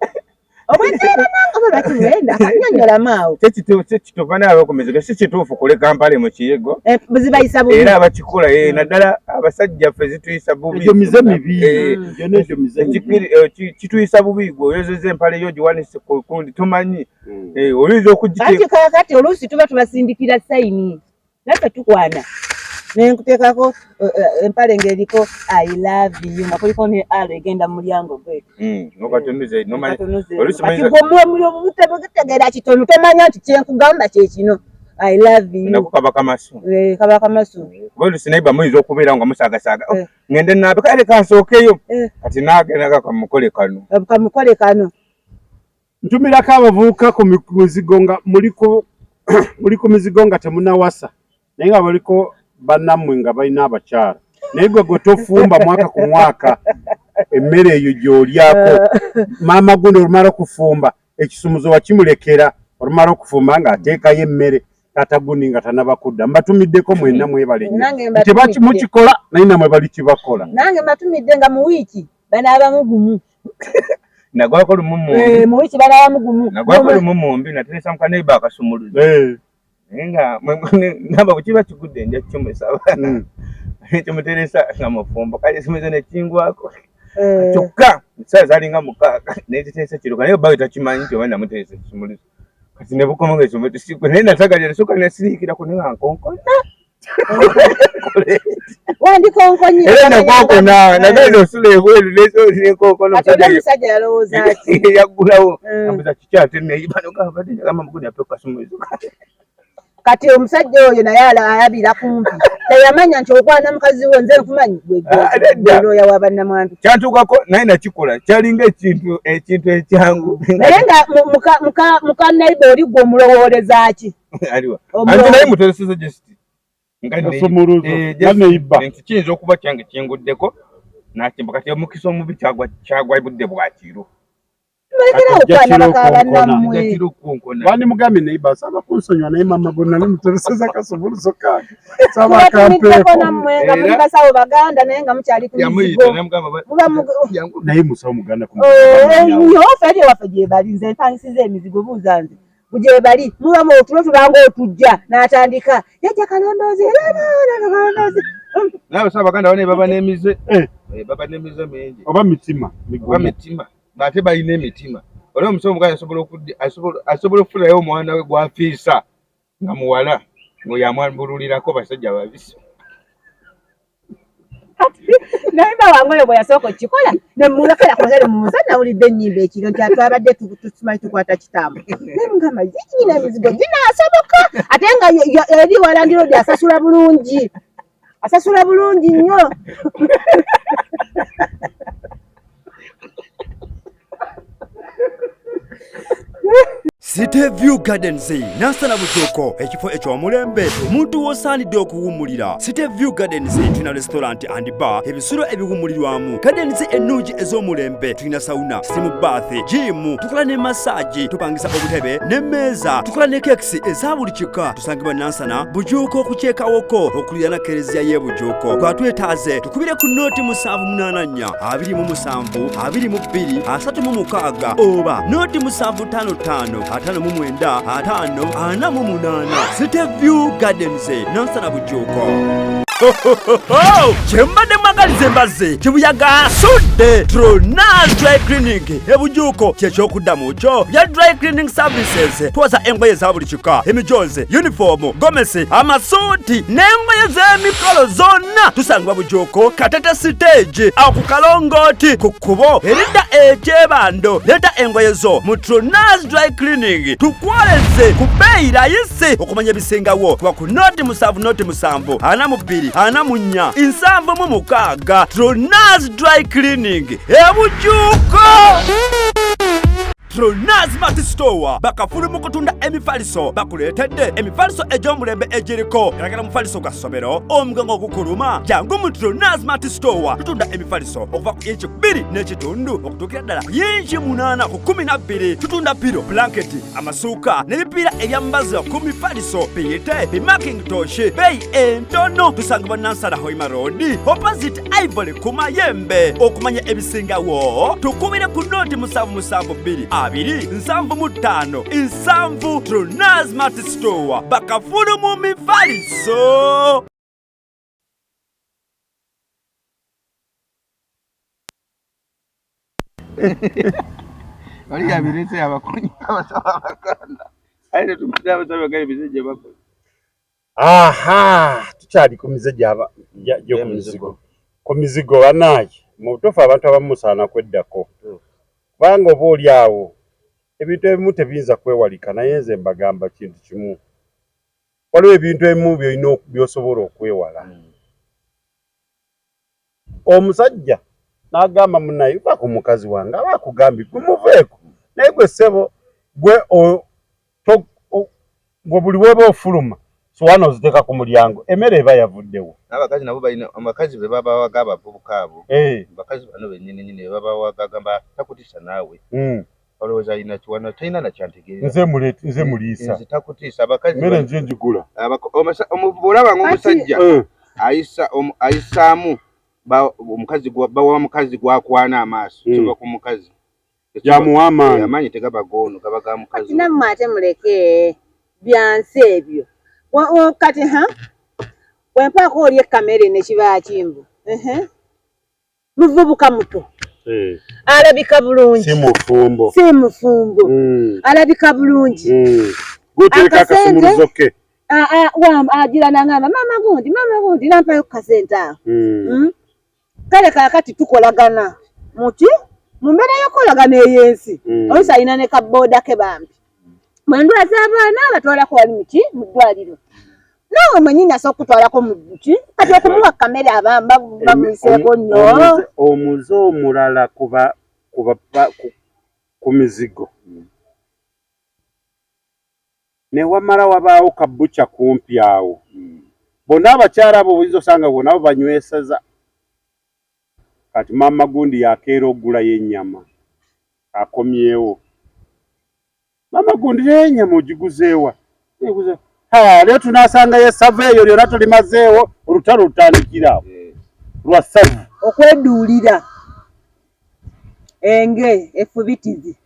Speaker 2: Obwenzi era nange oba lwaki mwenda? Nnyonnyolamu awo.
Speaker 3: Kyekituufu n'abakomeziga si kituufu kuleka mpale mu kiyigo.
Speaker 2: Zibayisa bubi.
Speaker 3: Era abakikola naddala abasajja ffe zituyisa bubi.
Speaker 1: Egyo mize mibi. Egyo n'egyo mize mibi.
Speaker 3: Kituyisa bubi gwe oyozezza empale yo ogiwanise ku kundi tomanyi. Oyinza okugiteeka.
Speaker 2: Anti kaakati oluusi tuba tubasindikira sayini. Naffe tukwana. Nenkuteekako empale ng'eriko I love you nga kuliko ne alo egenda mu mulyango gwe.
Speaker 3: Nokatunuze nomanya
Speaker 2: Katunuze.
Speaker 3: oluusi
Speaker 2: Kati
Speaker 3: oyinza-
Speaker 2: gwe omutegeera kitono tomanya nti kyenkugamba kye kino I love you.
Speaker 3: nako kaba kamasu.
Speaker 2: Eh, kaba kamasu.
Speaker 3: Kuba oluusi naye muyinza okubeera nga musaagasaaga. Oh,
Speaker 2: Eh.
Speaker 3: ngende naabe kale kansookeyo.
Speaker 2: Eh.
Speaker 3: Kati naagenda kamukole kano.
Speaker 2: Kamukole kano.
Speaker 1: Ntumirako abavubuka ku mizigo nga muli ku mizigo nga temunawasa naye nga baliko bannammwe nga balina abakyala naye gwe gwe tofumba mwaka ku mwaka emmere eyo gy'olyako maama guno olumala okufumba ekisumuzo wakimulekera olumala okufumba ng'ateekayo emmere taata gundi nga tanaba kudda mbatumiddeko mwenna mwebale nnyo
Speaker 2: Nange
Speaker 1: nti
Speaker 2: mbatumidde.
Speaker 1: mukikola naye nammwe bali kibakola.
Speaker 2: Nange mbatumidde nga mu wiiki banaabamu gumu.
Speaker 3: Nagwako lumu mumbi.
Speaker 2: Eh, mu wiiki banaabamu gumu.
Speaker 3: Nagwako lumu mumbi nateresa mukaneiba akasumuluzo.
Speaker 1: Eh,
Speaker 3: Naye nga ngamba bwe kiba kigudde nja kukimusaba. Kimuteresa nga mufumbo kale simuze ne kingwako.
Speaker 2: Eh,
Speaker 3: Kyokka essaawa zaalinga 6 n'ekiteeso kiruka naye bba we takimanyi nti oba namuteresa ekisumuluzo. Kati ne bukoma nga ekisumuluzo sikwe naye natagalira nasooka nasiriikirako naye nga nkonkona.
Speaker 2: Wandikonkonye.
Speaker 3: Era nakonkona nagenda osula ebweru nekonkona.
Speaker 2: Kati oli omusajja yalowooza ki?
Speaker 3: Yaggulawo
Speaker 2: Mm.
Speaker 3: ambuza kiki ate neyiba nogamba badde njagala muguni ape kasumuluzo.
Speaker 2: Kati omusajja oyo naye alabira kumpi teyamanya nti okwana mukazi we nze nkumanyi
Speaker 3: Ah, nedda.
Speaker 2: gwe wa bannamwandu.
Speaker 3: Kyantuukako naye nakikola kyalinga ekintu ekintu ekyangu.
Speaker 2: Naye nga muka neighbor oli gwe omulowooleza ki?
Speaker 3: Aliwa
Speaker 2: Omulowo-
Speaker 3: anti naye mutereseza just nga
Speaker 1: Kasumuluzo,
Speaker 3: eh,
Speaker 1: nga
Speaker 3: just
Speaker 1: neighbor.
Speaker 3: nti kiyinza okuba kyange kinguddeko nakimba kati omukisa omubi kyagwa kyagwa budde bwa kiro.
Speaker 2: Mulekerawo
Speaker 1: Kati
Speaker 2: okwana
Speaker 1: ojja
Speaker 2: baka
Speaker 1: kiro
Speaker 2: bannammwe.
Speaker 3: Nja kiro kunkona.
Speaker 1: Bandimugambye neighbor asaba kunsonyiwa naye maama gwe nali mutereseza kasumuluzo kange saba
Speaker 2: Mubatumiddeko
Speaker 1: akampeeko.
Speaker 2: nammwe nga muli
Speaker 3: Era-
Speaker 2: basawo baganda naye nga mukyali ku
Speaker 3: Yamuyita
Speaker 2: mizigo.
Speaker 3: namugamba
Speaker 2: Muba
Speaker 3: jangu.
Speaker 1: Naye musawo muganda ku
Speaker 2: Eh, nnyo ffe eri ewaffe gye bali nze mpangisiza emizigo buuza nze gye bali mubamu otulo tubanga otujja n'atandika jajja kalondoozi kalondoozi.
Speaker 3: Naye abasawo abaganda bane baba n'emize.
Speaker 1: Eh.
Speaker 3: Eh, baba n'emize mingi.
Speaker 1: Oba mitima
Speaker 3: Oba
Speaker 1: migumu.
Speaker 3: mitima ate balina emitima. Olwo omusawo omuganda asobola okuddi asobola okufunayo omwana we gw'afiisa nga muwala ng'oyo amwambululirako basajja babisi.
Speaker 2: Naye mba wange oyo bwe yasooka okukikola ne mulekera kozere muza nawulidde ennyimba ekiro nti atwabadde tusimanyi tukwata kitambo naye mugamba nyina emizigo ginaasoboka ate nga eri walandirodi asasula bulungi asasula bulungi nnyo.
Speaker 5: City View Gardens Nansana Bujuuko ekifo eky'omulembe omuntu w'osaanidde okuwummulira. City View Gardens tulina restaurant and bar ebisulo ebiwummulirwamu gardens ennungi ez'omulembe tulina sauna steam bath gym tukola ne massage tupangisa obutebe n'emmeeza tukola ne cakes eza buli kika tusangibwa Nansana Bujuuko ku kyekawoko okuliraana kereziya y'e Bujuuko gwatwetaaze tukubire ku nooti 784 27 22 36 oba nooti 755 59 5 48. City View Gardens Nansana Bujuuko. Kyembadde mwagaliza embazzi kibuyaga asudde Tronas Dry Cleaning ebujuuko kyekyokuddamu kyo bya Dry Cleaning Services twoza engoye za buli kika emijozi uniform gomesi amasuuti n'engoye z'emikolo zonna tusangibwa Bujuuko Katete stage awo ku kalongooti ku kkubo eridda ekyebando leeta engoye zo mu Tronas Dry Cleaning tukwoleze ku bbeeyi layisi okumanya ebisingawo kuba ku noti 7 noti 7 42 44 76 Tronas Dry Cleaning ebujuuko. Tronas Mart Store bakafulu mu kutunda emifaliso bakuleetedde emifaliso egy'omulembe egiriko galagala mufaliso gwa ssomero omugongo ogukuluma jangu mu Tronas Mart Store tutunda emifaliso okuva ku inchi 2.5 okutuukira ddala ku yinchi 8 ku 12 tutunda piro blanketi amasuuka n'ebipiira ebyambazibwa ku mifaliso biyite bimakintosh beeyi entono tusangibwa Nansana Hoima Road opposite Ivory ku Mayembe okumanya ebisingawo tukubire ku noti 772 2 75 7 Tronas Mart Store bakafulu mu mifaliso.
Speaker 3: Oli yabirese abakonyi abasawo abaganda. Aye tetumanyi abasawo abaganda emize gye bakola.
Speaker 1: Aha, tukyali ku mize gy'okumizigo. Ku mizigo bannaaye, mu butuufu abantu abamu musaana kweddako. Kubanga oba oli awo ebintu ebimu tebiyinza kwewalika, naye nze mbagamba kintu kimu. Waliwo ebintu ebimu by'olina by'osobola okwewala. Omusajja n'agamba munnaye va ku mukazi wange aba akugambye gwe muveeko, naye gwe ssebo gwe gwe buli w'oba ofuluma sowaani oziteeka ku mulyango, emmere eba yavuddewo.
Speaker 4: N'abakazi nabo balina abakazi be babawaga abavubuka abo. Abakazi bano bennyini nnyini be babawaga agamba takutiisa naawe. Olowooza alina kiwano talina na kyantegeera.
Speaker 1: Nze muleeti nze muliisa.
Speaker 4: Nze takutiisa abakazi.
Speaker 1: Emmere nze njigula.
Speaker 3: Bw'olaba ng'omusajja ayisaamu omukazi bawa mukazi gw'akwana amaaso kiva ku mukazi.
Speaker 1: Yamuwa amaanyi.
Speaker 3: Amaanyi tegaba goono gaba ga mukazi.
Speaker 2: Nammwe ate muleke byansi ebyo. Kati ha bwempaako oli ekkamere ne kiba kimbu. Muvubuka muto. Alabika bulungi.
Speaker 1: Si mufumbo.
Speaker 2: Si mufumbo. Alabika bulungi.
Speaker 1: Guteeka akasumuluzo ke.
Speaker 2: Agira n'angamba maama gundi nampayo ku kasente ako. Kale kaakati tukolagana muki mu mbeera y'okukolagana ey'ensi. Oluusi alina ne kabooda ke bambi. Bwe ndwaza abaana abatwalako wali muki mu ddwaliro. Naawe mwennyini asobola okukutwalako mu ki kati okumuwa kamere abamba bamuyiseeko nnyo.
Speaker 1: Omuze omulala ku mizigo. Ne wamala wabaawo kabuca kumpi awo. Bonna abakyala abo oyinza osanga bonna banyweseza. Kati maama gundi yakeera okugulayo ennyama akomyewo. Maama gundi naye ennyama ogiguzeewa? Leero tunaasangayo essavu eyo lyonna tulimazeewo, olutalo lutandikira awo lwa ssavu.
Speaker 2: Okweduulira enge efubitizi.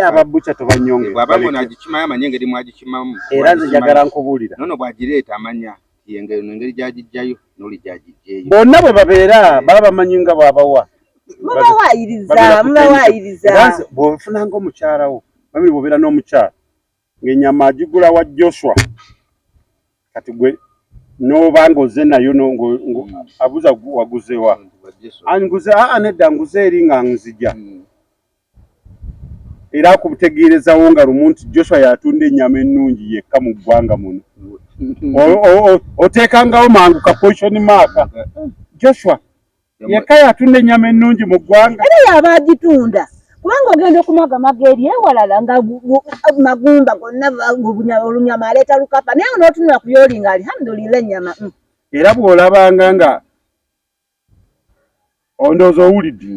Speaker 1: Ababuca tobanyonge.
Speaker 3: Bw'aba ng'agikimayo amanye engeri mw'agikimamu.
Speaker 1: Era nze njagala nkubuulira.
Speaker 3: Nono bw'agireeta amanya engeri gy'agiggyayo n'oli gy'agiggyeyo.
Speaker 1: Bonna bwe babeera baba bamanyi nga bw'abawa.
Speaker 2: Mubawaayiriza, mubawaayiriza.
Speaker 1: Bw'ofunanga omukyala wo, babiri bw'obeera n'omukyala ng'ennyama agigula wa Joshua. Kati gwe n'oba ng'ozze nayo abuuza waguze wa? Nguze nedda nguze eri nga nzija. Era akutegeerezawo nga lumu nti Joshua y'atunda ennyama ennungi yekka mu ggwanga muno. Oteekangawo mangu ka position mark. Joshua yekka y'atunda ennyama ennungi mu ggwanga.
Speaker 2: Era y'aba agitunda. Kubanga ogenda okumagamaga eri ewalala nga magumba gonna olunyama aleeta lukapa naye n'otunula ku by'oli nga alhamdulillah ennyama.
Speaker 1: Era bw'olabanga nga ondowooza owulidde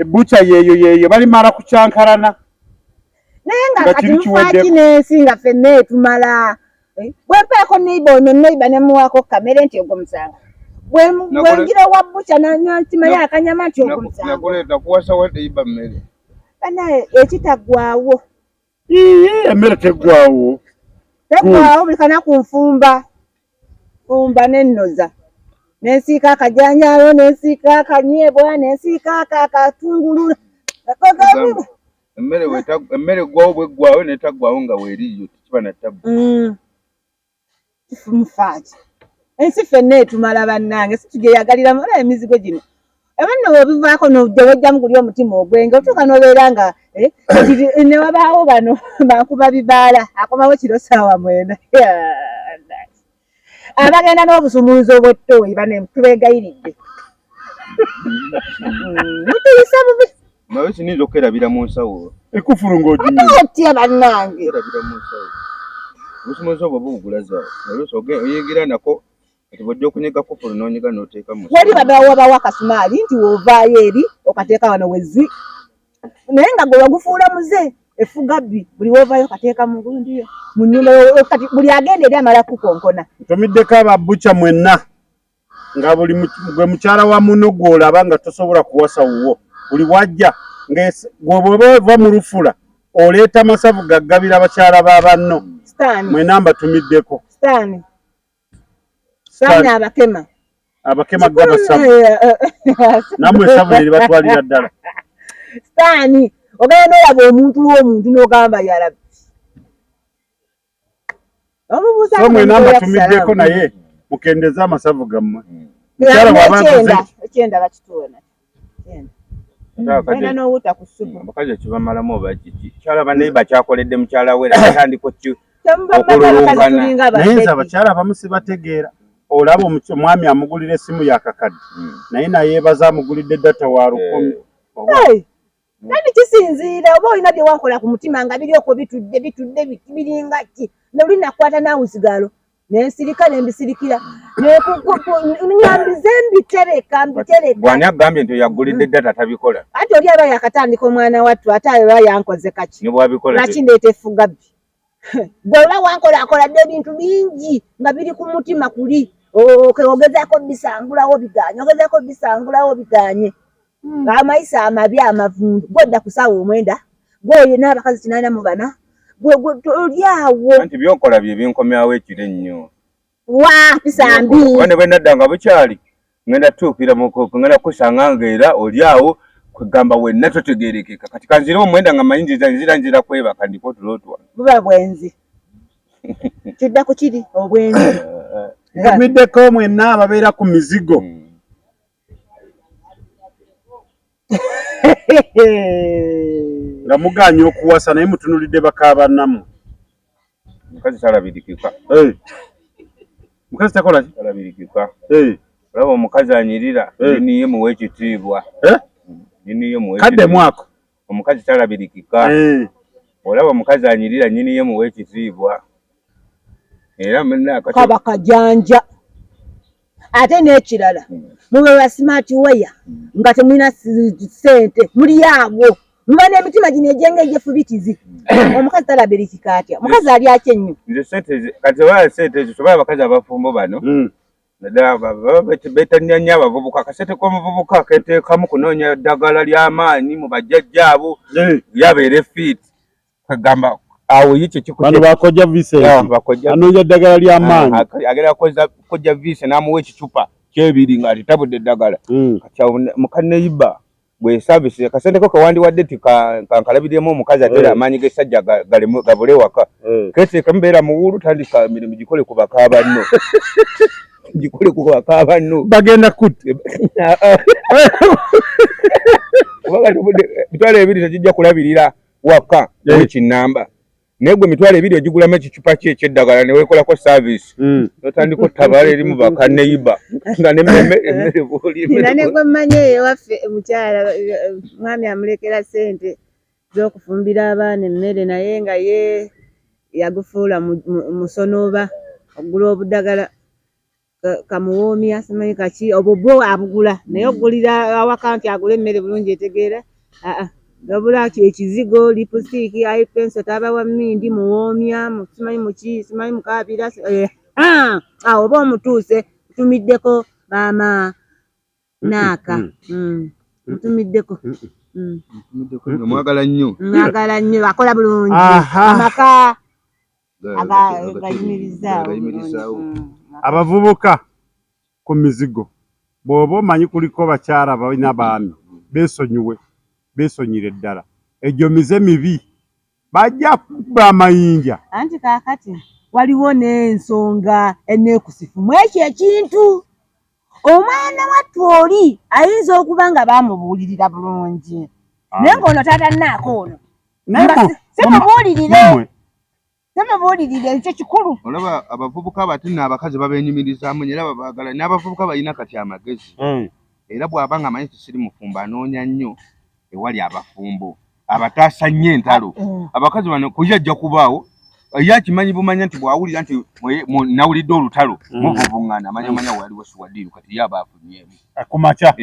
Speaker 1: ebbuca yeeyo yeeyo balimala kukyankalana.
Speaker 2: Naye nga kati mufaaki n'ensi nga ffenna etumala. Bwe mpaako neighbor ono neighbor ne muwaako kamere nti ogwo musango. Bwe ngira wa bbuca n'ankimayo akanyama nti ogwo musango.
Speaker 3: Nakuleeta kuwasa wa neighbor mmere.
Speaker 2: Banaye ekitaggwaawo.
Speaker 1: Emmere teggwaawo.
Speaker 2: Teggwaawo buli kanaku nfumba. Nfumba n'ennoza. Nensiika akajanjaalo, nensiika akanyeebwa, nensiika akatungulu.
Speaker 3: Emmere eggwawo bw'eggwawo n'etaggwawo nga weeriyo tekiba na ttabbu.
Speaker 2: Mufaaki. Ensi ffenna etumala bannange si tugyeyagaliramu olaba emizigo gino. Eba nno bw'obivaako n'ojja wejjamu guli omutima ogwenge otuuka n'obeera nga ne wabaawo bano bankuba bibaala akomawo kiro ssaawa 9. Abagenda n'obusumuluzo bw'ettoyi bane tubeegayiridde. Mutuyisa bubi.
Speaker 3: Naye siniyinza okwerabira mu nsawo.
Speaker 1: Ekufulu ng'oginywa.
Speaker 2: Ate otya bannange.
Speaker 3: Okwerabira mu nsawo. Obusumuluzo obwo bubugulaza. Oluusi oyingira nako kati bw'ojja okunyiga kufulu n'onyiga n'oteeka mu
Speaker 2: nsawo. Wali babawa akasumaali nti w'ovaayo eri okateeka wano wezzi. Naye nga gwe wagufuula muze efuga bbi buli w'ovaayo okateeka mu gundi yo mu nnyumba kati buli agenda eri amala kukonkona.
Speaker 1: Ntumiddeko ababuca mwenna nga buli gwe mukyala wa munno gw'olaba nga tosobola kuwasa wuwo buli wajja gwe bw'oba ova mu lufula oleeta masavu gaggabira abakyala ba banno. Mwenna mbatumiddeko.
Speaker 2: Sitaani. Sitaani abakema.
Speaker 1: Abakema gaba savu. Nammwe essavu ne libatwalira ddala.
Speaker 2: Sitaani. Ogenda n'olaba omuntu w'omuntu n'ogamba yarabi. Omubuuza
Speaker 1: So mwena mbatumiddeko naye mukendeze amasavu gammwe. Mukyala bw'aba akoze
Speaker 2: ekyenda bakituwe nakyo. Ekyenda. Olina n'owuta ku ssupu.
Speaker 3: Abakazi ekibamalamu oba kiki? Kyalaba naye bakyakoledde mukyala we era batandika
Speaker 2: Temubamala tulinga
Speaker 1: naye nze abakyala abamu sibategeera. Olaba omwami amugulira essimu ya kakadde naye nayeebaza amugulidde data wa 1000.
Speaker 2: Kandi kisinziira oba olina bye wakola ku mutima nga biri okwo bitudde bitudde biringa ki noli nakwata naawe sigalo nensirika nembisirikira ngambize mbitereka mbitereka.
Speaker 3: Bw'ani agambye nti oyagulidde data tabikola?
Speaker 2: Anti oli aba yakatandika omwana wattu ate aba yankoze kaki
Speaker 3: ne bw'abikola
Speaker 2: lwaki ndeeta effuga bbi gwe oba wankola akoladde ebintu bingi nga biri ku mutima kuli ogezaako bisangulawo biganye ogezaako bisangulawo biganye amayisa amabi amavundu gwodda ku ssaawa 9 gwe n'abakazi 84 gwe oli awo.
Speaker 3: Anti by'okola bye binkomyawo ekiro ennyo.
Speaker 2: Wa bisambi.
Speaker 3: Kuba ne bwe nadda nga bukyali ngenda tuukira mu ngenda kusanga ng'era oli awo kwegamba wenna totegeerekeka. Kati kanzire omwenda nga mmanyi nzira nzira kwebaka ndiko otulo twange.
Speaker 2: Buba bwenzi. Kidda ku kiri obwenzi.
Speaker 1: Ntumiddeko mwenna ababeera ku mizigo. Nga mugaanye okuwasa naye mutunulidde bakaabanammwe.
Speaker 3: Mukazi talabirikika.
Speaker 1: Mukazi takola ki?
Speaker 3: Talabirikika. Olaba omukazi anyirira nnyini muwe ekitiibwa. Nnyini muwe
Speaker 1: kadde mwako.
Speaker 3: Omukazi talabirikika. Olaba omukazi anyirira nnyini muwe ekitiibwa. Era munna
Speaker 2: kaba kajanja. Ate n'ekirala mube ba smart wear nga temulina ssente muli awo muba n'emitima gino egyenga egyefubitizi. Omukazi talabirikika atya? Omukazi ali atya ennyo?
Speaker 3: Nze ssente kati oba ssente ezo toba abakazi abafumbo bano naddala baba beetannira nnyo abavubuka. Akasente k'omuvubuka keteekamu kunoonya ddagala ly'amaanyi mu bajjajjaabo yabeera efiiti kwegamba awo ye
Speaker 1: bano bakojja Vincent anoonya ddagala ly'amaanyi
Speaker 3: agenda kojja Vincent n'amuwa ekicupa kyebiri ng'atitabudde eddagala. Kati awo mukanneyiba bwe service akasente ko kewandiwadde ti kankalabiremu omukazi ate amaanyi g'essajja gabule waka keteekamu beera muwulu tandika emirimu gikole ku bakaabanno gikole ku bakaabanno
Speaker 1: bagenda kutta
Speaker 3: kubanga 2,000 tegijja kulabirira waka ekinnamba naye gwe 2,000 ogigulamu ekicupa kye eky'eddagala ne weekolako service n'otandika ottabaala eri mu bakanneyiba nga n'emmere bw'oli.
Speaker 2: Nina ne gwe mmanyi eyo ewaffe mukyala mwami amulekera ssente z'okufumbira abaana emmere naye nga ye yagufuula musonooba okugula obuddagala kamuwoomya simanyi kaki obwo bwo abugula naye okugulira awaka nti agule emmere bulungi etegeera wabula ekizigo lipstick eye pencil tabawa mmindi muwoomya simanyi muki simanyi mukaabira awo oba omutuuse mutumiddeko maama naaka mutumiddeko
Speaker 3: mwagala nnyo
Speaker 2: mwagala nnyo akola bulungi amaka agayimirizaawo.
Speaker 1: Abavubuka ku mizigo bw'oba omanyi kuliko bakyala balina baami beesonyiwe beesonyire ddala egyo mize mibi bajja kukuba amayinja.
Speaker 2: Anti kaakati waliwo n'ensonga enneekusifu mu ekyo ekintu. Omwana wattu oli ayinza okuba nga baamubuulirira bulungi naye ng'ono taata nnaako ono simubuulirire simubuulirire ekyo kikulu.
Speaker 4: Olaba abavubuka bati nno abakazi babeenyumirizaamu era babaagala n'abavubuka balina kati amagezi era bw'aba nga amanyi nti siri mufumbo anoonya nnyo ewali abafumbo abataasa nnyo entalo. Abakazi bano kuye ajja kubaawo ye akimanyi bumanya nti bw'awulira nti nawulidde olutalo muvuvuŋŋana amanya manya waliwo siwadiiru kati ye aba afunyeemu
Speaker 1: kumakya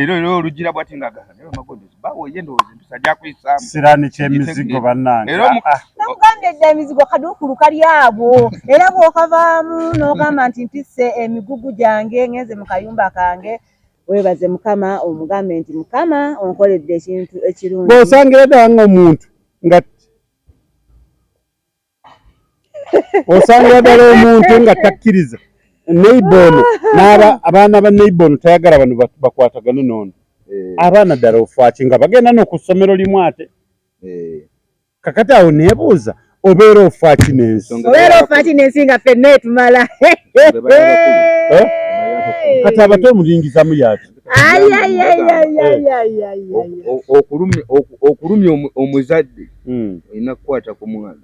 Speaker 4: era olugira bw'ati ng'agamba naye amagondo bawo ye ndowooza empisa gyakuyisaamu
Speaker 1: siraani ky'emizigo bannange.
Speaker 2: Nakugambye dda emizigo kaduukulu kali abo era bw'okavaamu n'ogamba nti ntisse emigugu gyange ngenze mu kayumba kange weebaze Mukama omugambe nti Mukama onkoledde ekintu ekirungi.
Speaker 1: Bw'osangira ddala ng'omuntu nga osangira ddala omuntu nga takkiriza neighbor ono n'aba abaana ba neighbor ono tayagala bano bakwatagane n'ono. Abaana ddala ofaaki nga bagenda n'oku ssomero limu ate. Kakati awo neebuuza obeera ofaaki n'ensi.
Speaker 2: Obeera ofaaki n'ensi nga ffenna etumala.
Speaker 1: Kati abato omulingizamu yaki?
Speaker 3: Okulumya omuzadde olina kukwata ku mwana.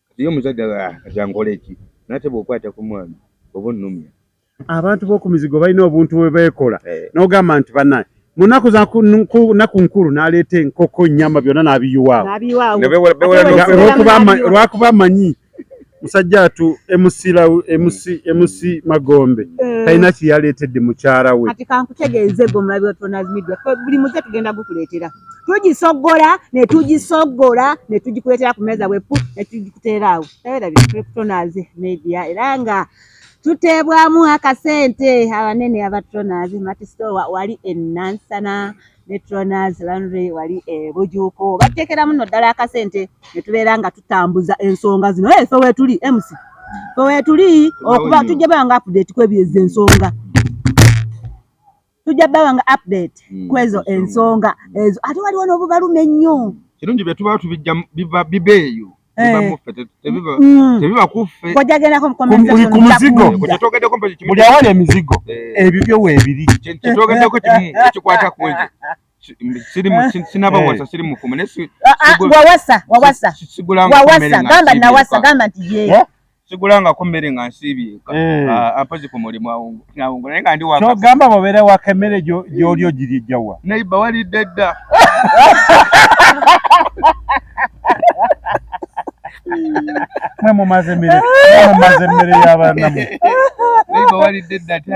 Speaker 3: Kati ye omuzadde kati ankole ki? Naye ate bw'okwata ku mwana oba onnumya.
Speaker 1: Abantu b'oku mizigo balina obuntu bwe beekola n'ogamba nti bannange mu nnaku za nnaku nkulu n'aleeta enkoko nnyama byonna n'abiyiwaawo lwakuba amanyi musajja atu MC MC MC Magombe talina kye yaleetedde mukyala we.
Speaker 2: Kati kankutegeeze gwe omulabi wa Tonaz Media, buli muze tugenda gukuleetera, tugisoggola ne tugisoggola ne tugikuleetera ku mmeeza bwe pu ne tugikuteera awo. Tewerabira tuli ku Tonaz Media era nga tuteebwamu akasente abanene aba Tonaz Mart Store wali e Nansana ne Tonaz Laundry wali e Bujuuko, batuteekeramu nno ddala akasente ne tubeera nga tutambuza ensonga zino. Ffe weetuli MC, ffe weetuli okuba tujja baba nga update kw'ezo ensonga, tujja baba nga update kw'ezo ensonga ezo. Ate waliwo n'obubalume ennyo.
Speaker 3: Kirungi bye tuba tubijja biva bibeeyo biva muffe tebiba kuffe.
Speaker 2: Kojja gendako mu comment
Speaker 1: Buli ku muzigo.
Speaker 3: Kyetwogeddeko mpozi kimu
Speaker 1: Buli awali emizigo ebibyo weebiri.
Speaker 3: Kyetwogeddeko kimu ekikwata ku ekyo. Sinabawasa, siri mufumbo naye
Speaker 2: Wawasa, wawasa.
Speaker 3: Sigulanga
Speaker 2: Wawasa, gamba nawasa, gamba nti ye.
Speaker 3: Sigulangako mmere nga nsiibye eka, mpozi ku mulimu awo naye nga ndi waka.
Speaker 1: Kyogamba bw'obeera waka emmere gy'oli ogirijja wa?
Speaker 3: Neighbor walidde dda.
Speaker 1: Mwe mumaze emmere, mwe mumaze emmere y'abaanamu.
Speaker 3: Neighbor walidde dda ati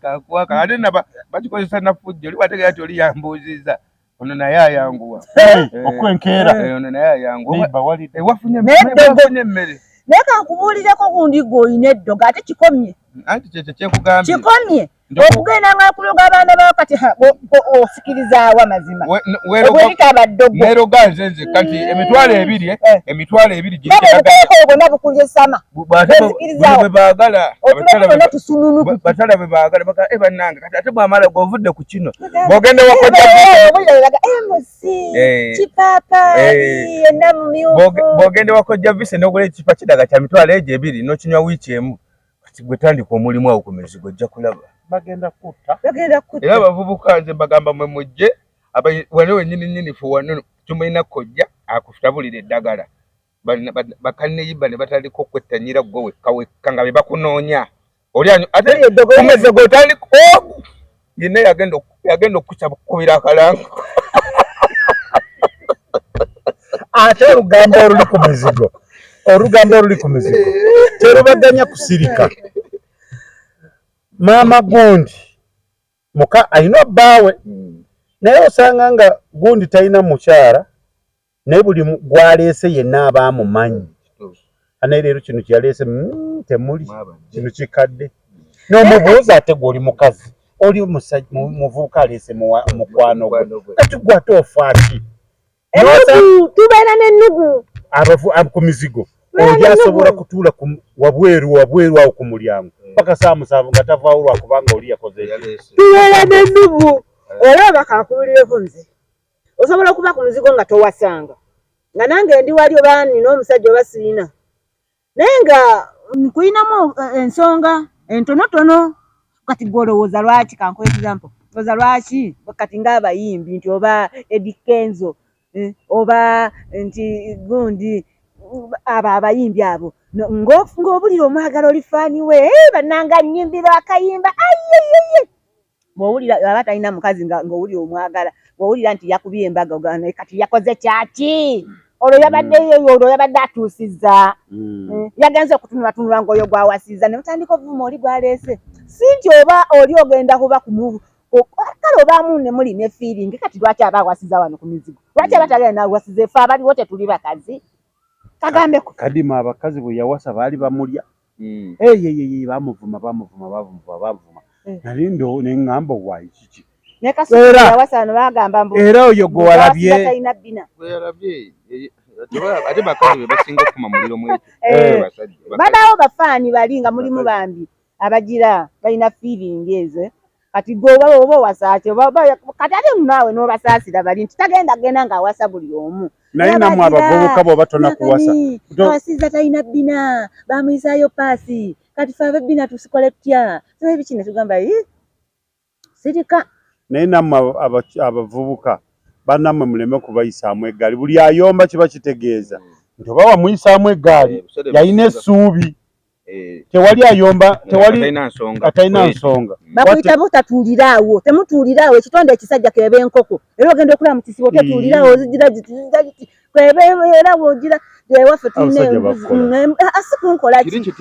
Speaker 3: kakuwaka ate naba bakikozesa nafujjo oli wategeera nti oli yambuuzizza ono naye ayanguwa.
Speaker 1: Okwenkeera.
Speaker 3: Ono naye ayanguwa.
Speaker 1: Neighbor walidde.
Speaker 3: Wafunye
Speaker 2: Naye
Speaker 3: emmere.
Speaker 2: Naye kankubuulireko gundi gwe olina eddogo ate kikomye.
Speaker 3: Anti kyekyo kyenkugambye.
Speaker 2: Kikomye. Okugenda nga kuloga abaana bawo kati osikirizaawo amazima. Obwetaba ddogo.
Speaker 3: Neeroga nze nzekka nti 20,000 20,000
Speaker 2: Obukookolo bwonna bukulye sama.
Speaker 3: Osikirizawo. Bwe baagala.
Speaker 2: Otulo twonna tusununu.
Speaker 3: Bakyala bwe baagala baga bannange kati ate bw'amala gw'ovudde ku kino. Bw'ogenda wakojja
Speaker 2: MC kipaapaali yenna mumyufu.
Speaker 3: Bw'ogenda wakojja Vise n'ogula ekipa kidaga kya 20,000 n'okinywa wiiki emu. Kati gwe tandika omulimu awo ku mizigo ojja kulaba.
Speaker 1: Bagenda kutta.
Speaker 2: Bagenda kutta.
Speaker 3: Era abavubuka nze mbagamba mwe mujje wano wennyini nnyini ffe wano tumulina kojja akutabulira eddagala. Bakanneyiba ne batandika okwettanyira ggwe wekka wekka nga be bakunoonya. Oli ate ku mizigo otandika yenna yagenda okukubira akalango.
Speaker 1: Ate olugambo oluli ku mizigo, olugambo oluli ku mizigo terubaganya kusirika. Maama gundi muka alina bbaawe naye osanga nga gundi talina mukyala naye buli gw'aleese yenna aba amumanyi. Naye leero kino kyeyaleese temuli kino kikadde. N'omubuuza ate gwe oli mukazi oli muvubuka aleese mukwano gwe kati gwe ate ofa ki?
Speaker 2: Ennugu, tubeera n'ennugu.
Speaker 1: Abavu ku mizigo oli asobola kutuula wabweru wabweru awo ku mulyango paka saa 7 nga tavaawo lwakubanga oli yakoze eki.
Speaker 2: Tubeera n'ennugu. Olaba kankubuulireko nze. Osobola okuba ku muzigo nga towasanga. Nga nange ndi wali oba nina omusajja oba sirina. Naye nga nkulinamu ensonga entonotono. Kati gwe olowooza lwaki, kankuwe example. Olowooza lwaki kati ng'abayimbi nti oba Eddy Kenzo oba nti gundi abo abayimbi abo ng'obulira omwagala oli fan we bannange annyimbira akayimba ayiyeyiye. Bw'owulira aba talina mukazi ng'owulira omwagala, ng'owulira nti yakubye embaga ogamba naye kati yakoze kyaki? Olwo yabadde olwo yabadde atuusizza. Yagenze okutunulatunula ng'oyo gw'awasizza ne mutandika ovuma oli gw'aleese. Si nti oba oli ogenda kuba kale obaamu ne muli ne feeling kati lwaki aba awasizza wano ku mizigo? Lwaki aba tagenda n'awasiza ffe abaliwo tetuli bakazi? Kagambeko.
Speaker 1: Kadima abakazi bwe yawasa baali bamulya. Eyeyeye bamuvuma bamuvuma bamuvuma bamuvuma. Nali ndo ne ŋŋamba waayi kiki?
Speaker 2: Ne Kasuku yawasa wano bagamba mbu
Speaker 1: era oyo gwe walabye.
Speaker 2: Talina bbina.
Speaker 3: Gwe yalabye. Ate bakazi be basinga okukuma muliro mu ekyo.
Speaker 2: Babaawo bafaani bali nga mulimu bambi abagira balina feeling ezo. Kati gwe oba oba owasa ki? Kati ate naawe n'obasaasira bali nti tagenda genda ng'awasa buli omu.
Speaker 1: Naye namwe abavubuka bw'oba tonakuwasa
Speaker 2: awasiza talina bbina, bamuyisaayo paasi, kati fe ab'ebbina tusikole tutya? Simanyi biki ne tugamba sirika.
Speaker 1: Naye nammwe abavubuka bannammwe muleme kubayisaamu eggaali. Buli ayomba kiba kitegeeza nti oba wamuyisaamu eggaali yalina essuubi. Tewali ayomba, tewali atalina nsonga.
Speaker 2: Bakuyita butatuuliraawo, temutuuliraawo. Ekitonde ekisajja keba enkoko, era ogenda okulaba mu kisibo tetuuliraawo, zigira giti zigira giti kweba era bw'ogira ewaffe tulina embuzi si kunkola ki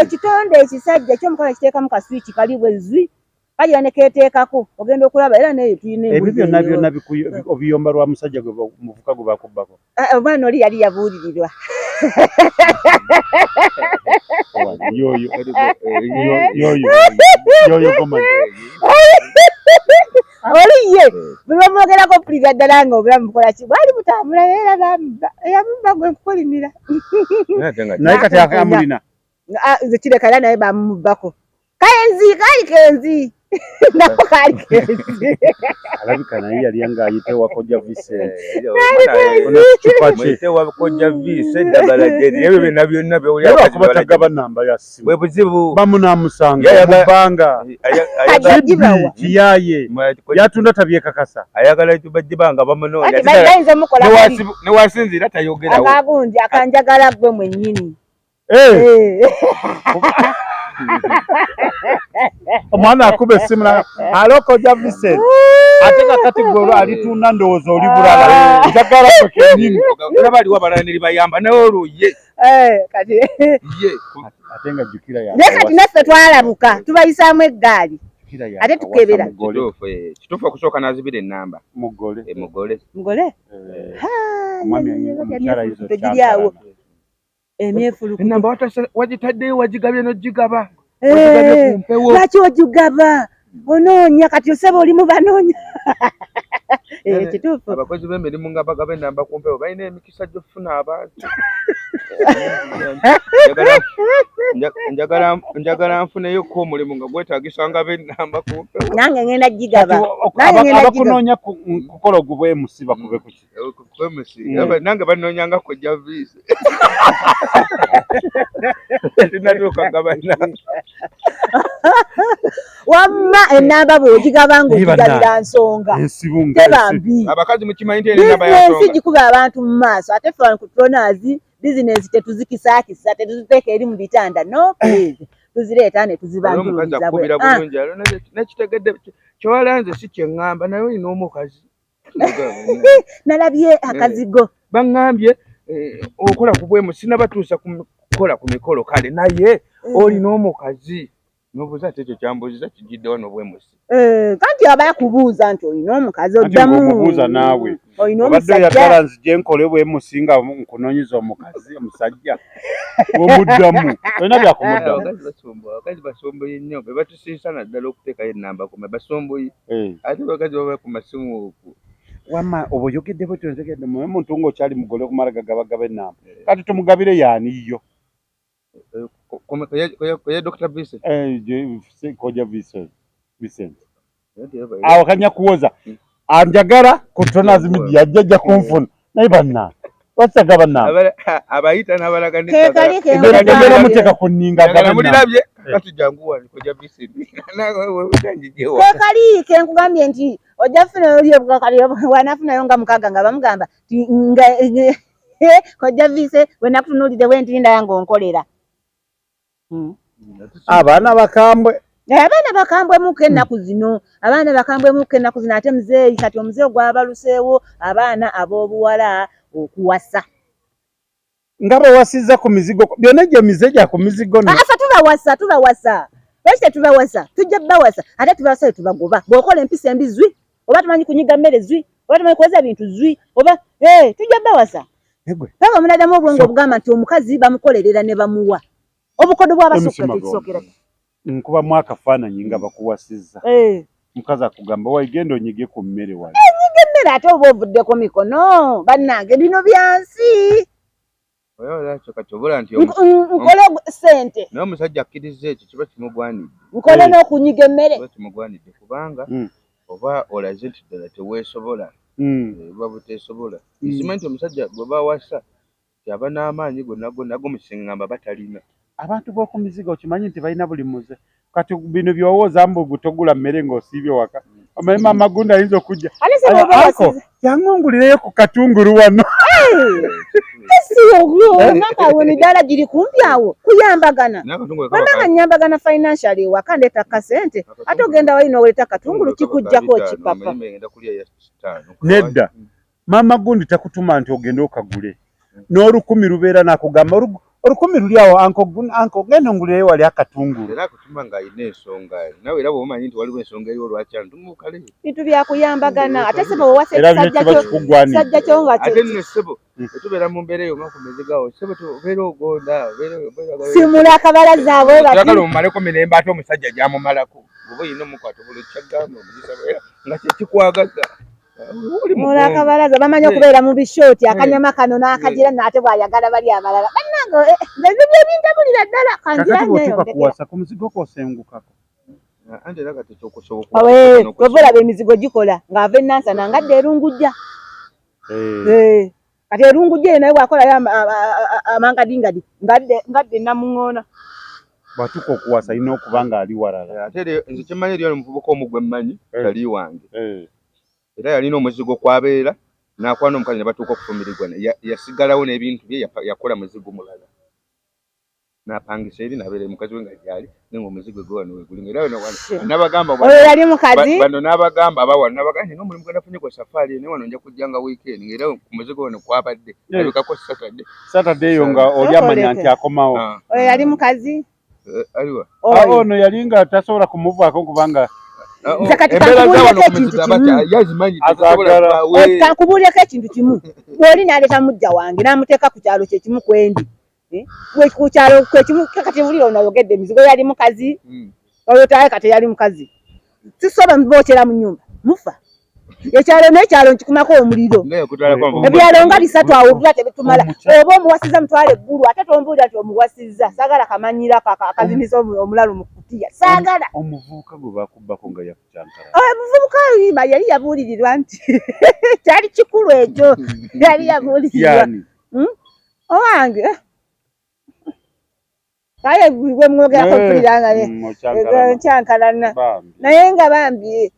Speaker 2: ekitonde ekisajja kyo Mukama kiteekamu kaswiki kali bwe zwi kagira ne keeteekako, ogenda okulaba era neeyo tulina
Speaker 1: ebyo byonna byonna obiyomba lwa musajja gwe muvuka gwe bakubbako.
Speaker 2: Omwana oli yali yabuulirirwa.
Speaker 1: Yoyo yoyo goma
Speaker 2: oli ye buli lwomwogerako mpulira ddala nga obulamu bukola ki bwali butambula era bamubba eyamubba gwe nkukolimira.
Speaker 1: Naye kati akamulina
Speaker 2: nze kireka era naye bamubbako. Kaenzi kali kenzi nako kali kenzi.
Speaker 1: Alabika naye yali nga ayite wa Kojja Vincent.
Speaker 3: Muyite wa Kojja Vincent eddagala gyeri ebyo byonna byonna by'owulira.
Speaker 1: Naye lwakuba tagaba namba ya ssimu.
Speaker 3: Bwe buzibu.
Speaker 1: Bamunaamusanga mu bbanga. Kiyaye yatunda tabyekakasa.
Speaker 3: Ayagala bagiba nga bamunoonya. Newasinziira tayogerawo.
Speaker 2: Akagundi akanjagala gwe mwennyini.
Speaker 1: Omwana akuba essimu alo Kojja Vincent ate kakati gwe alitunda ndowooza oli bulala njagala gwe kennyini.
Speaker 3: Olaba aliwo abalala ne libayamba naye olwo ye.
Speaker 2: Kati
Speaker 3: ye
Speaker 1: ate nga jjukira
Speaker 2: ya naye kati naffe twalabuka tubayisaamu eggaali ate tukebera.
Speaker 3: Kituufu okusooka n'azibira ennamba.
Speaker 1: Mugole.
Speaker 3: Mugole.
Speaker 2: Mugole?
Speaker 1: Omwami omukyala ayinza
Speaker 2: Tegiri awo. Emyefulukuto.
Speaker 3: Ennamba wagitaddeyo wagigabye n'ogigaba. Wagigabye ku mpewo.
Speaker 2: Lwaki ogigaba? Onoonya kati osaba oli mu banoonya. Kituufu.
Speaker 3: Abakozi b'emirimu nga bagaba ennamba ku mpewo balina emikisa gy'okufuna abantu. Njagala nfuneyo ko omulimu nga gwetaagisa nga b'ennamba ku mpewo.
Speaker 2: Nange ngenda gigaba.
Speaker 1: Abakunoonya kukola ogubwemusi bakube ku ki?
Speaker 3: Nange banoonyanga Kojja Vincent. Tinatuuka gabana.
Speaker 2: Wamma ennamba bw'ogigaba ng'ogigabira nsonga. Teba mbi.
Speaker 3: Abakazi mukimanyi nti ennamba ya nsonga.
Speaker 2: Bizinensi gikuba abantu mu maaso ate ffe ku Tronas bizinensi tetuzikisaakisa tetuziteeka eri mu bitanda no please tuzireeta ne tuzibanjululiza.
Speaker 3: Omukazi akubira bulungi alo nekitegedde kyewalanze si kye ŋŋamba naye olina omukazi.
Speaker 2: Nalabye akazigo.
Speaker 3: Baŋŋambye okola ku bwemu sinabatuusa kukola ku mikolo kale naye olina omukazi. Nobuuza ate ekyo kyambuuziza kijjidde wano bwemusi.
Speaker 2: Kanti aba yakubuuza nti olina omukazi oddamu.
Speaker 1: Omubuuza naawe.
Speaker 2: Olina
Speaker 1: Obadde
Speaker 2: omusajja.
Speaker 1: oyagala nzije nkole bwemusi nga nkunoonyeza omukazi omusajja. Omuddamu. Olina byakumuddamu.
Speaker 3: Abakazi basomboye nnyo be batusiisa naddala okuteekayo ennamba ku basomboye. Ate abakazi baba ku masimu okwo.
Speaker 1: Wamma oba oyogedde bwetyo ntegedde muwe muntu ng'okyali mugole okumala gagabagaba ennamba. Kati tumugabire yaani yo?
Speaker 3: Koya Dr. Vincent.
Speaker 1: Kojja Vincent. Awo kanya kuwoza. Anjagala ku Tronas Media ajja kunfuna. Naye banna. Lwaki banna?
Speaker 3: Abayita n'abalaga ne
Speaker 1: Embeera muteeka ku nninga
Speaker 3: Njagala mulirabye kati jangu wano Kojja Vincent.
Speaker 2: Kekali ke nkugambye nti ojja kufunayo oli kali wanafunayo nga mukaaga nga bamugamba nga Kojja Vincent we nakutunuulidde bwe nti ndaba ng'onkolera.
Speaker 1: Abaana bakambwe.
Speaker 2: Abaana bakambwemuko ennaku zino. Abaana bakambwemuko ennaku zino ate muzeeyi kati omuzeeyi gwabaluseewo abaana ab'obuwala okuwasa.
Speaker 1: Nga bawasizza ku mizigo byonna gye mize gya ku mizigo no.
Speaker 2: Afa tubawasa tubawasa. Lwaki tetubawasa? Tujja bawasa ate tubawasa tubagoba. Bw'okola empisa embi zwi oba tumanyi kunyiga mmere zwi oba tumanyi kwoza bintu zwi oba tujja bawasa. Paka munadamu obwongo obugamba nti omukazi bamukolerera ne bamuwa. Obukodo bw'abasooka tekisookera.
Speaker 1: Nkuba mu akafaananyi nga bakuwasizza. Mukazi akugamba waigenda onyige ku mmere wali.
Speaker 2: Nyige emmere ate oba ovuddeko mikono bannange bino byansi. Nkole sente.
Speaker 4: Naye omusajja akkiriza ekyo kiba kimugwanidde.
Speaker 2: Nkole n'okunyiga emmere.
Speaker 4: Kiba kimugwanidde kubanga oba olaze nti ddala teweesobola, oba buteesobola. Nsimanyi nti omusajja gwe bawasa nti aba n'amaanyi gonna gonna ago mu kisenge ngamba batalina.
Speaker 1: Abantu b'oku mizigo okimanyi nti balina buli muze. Kati bino by'owooza mbu gwe togula mmere ng'osiibye waka. Omanyi maama gundi ayinza okujja.
Speaker 2: Ate se bw'oba
Speaker 1: Anko,
Speaker 2: wasize.
Speaker 1: yangungulireyo ku katungulu wano.
Speaker 2: Si obanga awo emidaala giri kumpi awo kuyambagana. Bwemba nga nnyambagana financially ewaka ndeeta kasente ate ogenda wali n'oleeta akatungulu kikuggyako kipapa.
Speaker 1: Nedda. Maama gundi takutuma nti ogende okagule. N'olukumi lubeera n'akugamba olukumi luli awo anko anko genda ongulireyo wali akatungulu.
Speaker 4: Era akutuma ng'alina ensonga nawe era bw'omanyi nti waliwo ensonga eriwo lwaki antuma okale.
Speaker 2: Bintu byakuyambagana ate ssebo wewasa
Speaker 1: Era byo
Speaker 2: ekisajja
Speaker 1: kiba
Speaker 2: kyo
Speaker 1: kikugwanidde.
Speaker 2: kisajja kyo nga
Speaker 4: Ate nno ssebo tubeera mu mbeera eyo nga ku mizigo awo ssebo obeera ogonda obeera
Speaker 2: simula akabalaza abo bati.
Speaker 4: Oyagala omumaleko mirembe ate omusajja gy'amumalako bw'oba olina omukwata buli kyagamba omuyisa era nga kye kikwagaza. Oli
Speaker 2: Mula
Speaker 4: mugongo.
Speaker 2: akabalaza bamanyi okubeera mu bishooti akanyama kano n'akagira n'ate bw'ayagala bali abalala. Bannange nze byo bintabulira ddala kangira
Speaker 1: Kakati
Speaker 2: nneeyo
Speaker 1: bw'otuuka
Speaker 2: ndekera.
Speaker 1: kuwasa ku muzigo kw'osengukako.
Speaker 4: Anti era kati ekyokusobola
Speaker 2: Awe, bw'ova olaba emizigo gikola ng'ava e Nansana ng'adda e Lungujja. Kati e Lungujja eyo naye bw'akolayo amangadingadi ng'adda e Namuŋŋoona.
Speaker 1: Bw'atuuka okuwasa alina okuba ng'ali walala.
Speaker 4: Ate era nze kye mmanyi eriyo omuvubuka omu gwe mmanyi tali wange. Era yalina omuzigo kw'abeera n'akwana omukazi ne batuuka okufumbirigwa yasigalawo n'ebintu bye yakola muzigo mulala. N'apangisa eri n'abeera mukazi we nga gy'ali naye ng'omuzigo gwe wano we guli. Era wano n'abagamba
Speaker 2: Oyo yali mukazi?
Speaker 4: Bano n'abagamba aba wano n'abagamba nti n'omulimu gwe nafunye gwa safaari naye wano nja kujja nga weekend ng'era ku muzigo wano kwabadde. Alabikako Saturday.
Speaker 1: Saturday eyo nga oli amanya nti akomawo.
Speaker 2: Oyo yali mukazi?
Speaker 4: Aliwa?
Speaker 2: Oyo.
Speaker 1: Ono yali nga tasobola kumuvaako kubanga
Speaker 2: Nze kati
Speaker 4: Embeera za wano
Speaker 2: kankubuulireko
Speaker 4: ku
Speaker 2: ekintu
Speaker 4: mizigo
Speaker 2: kimu.
Speaker 4: yazimanyi,
Speaker 1: Azaagala.
Speaker 4: tasobola kuba
Speaker 2: Kankubuulireko ekintu kimu. Bw'oli n'aleeta muggya wange n'amuteeka ku kyalo kye kimu kwendi. We ku kyalo kwe kimu kati wulira ono ayogedde emizigo yali mukazi. Oyo taye kati yali mukazi. Sisobola mubookera mu nnyumba. Mufa. Ekyalo n'ekyalo nkikumako omuliro. Ebyalo nga bisatu awo biba tebitumala. Oba omuwasizza mutwale eggulu ate tombuulira nti omuwasizza. Saagala kamanyira akazinisa omulalu mu kutiya. Saagala.
Speaker 1: Omuvubuka gwe bakubbako nga yakukyankala.
Speaker 2: Omuvubuka oyo yali yabuulirirwa nti kyali kikulu ekyo. Yali yabuulirirwa.
Speaker 1: Yani.
Speaker 2: Owange. Kale gwe mwogerako mpulira nga nkyankalana. Naye nga bambi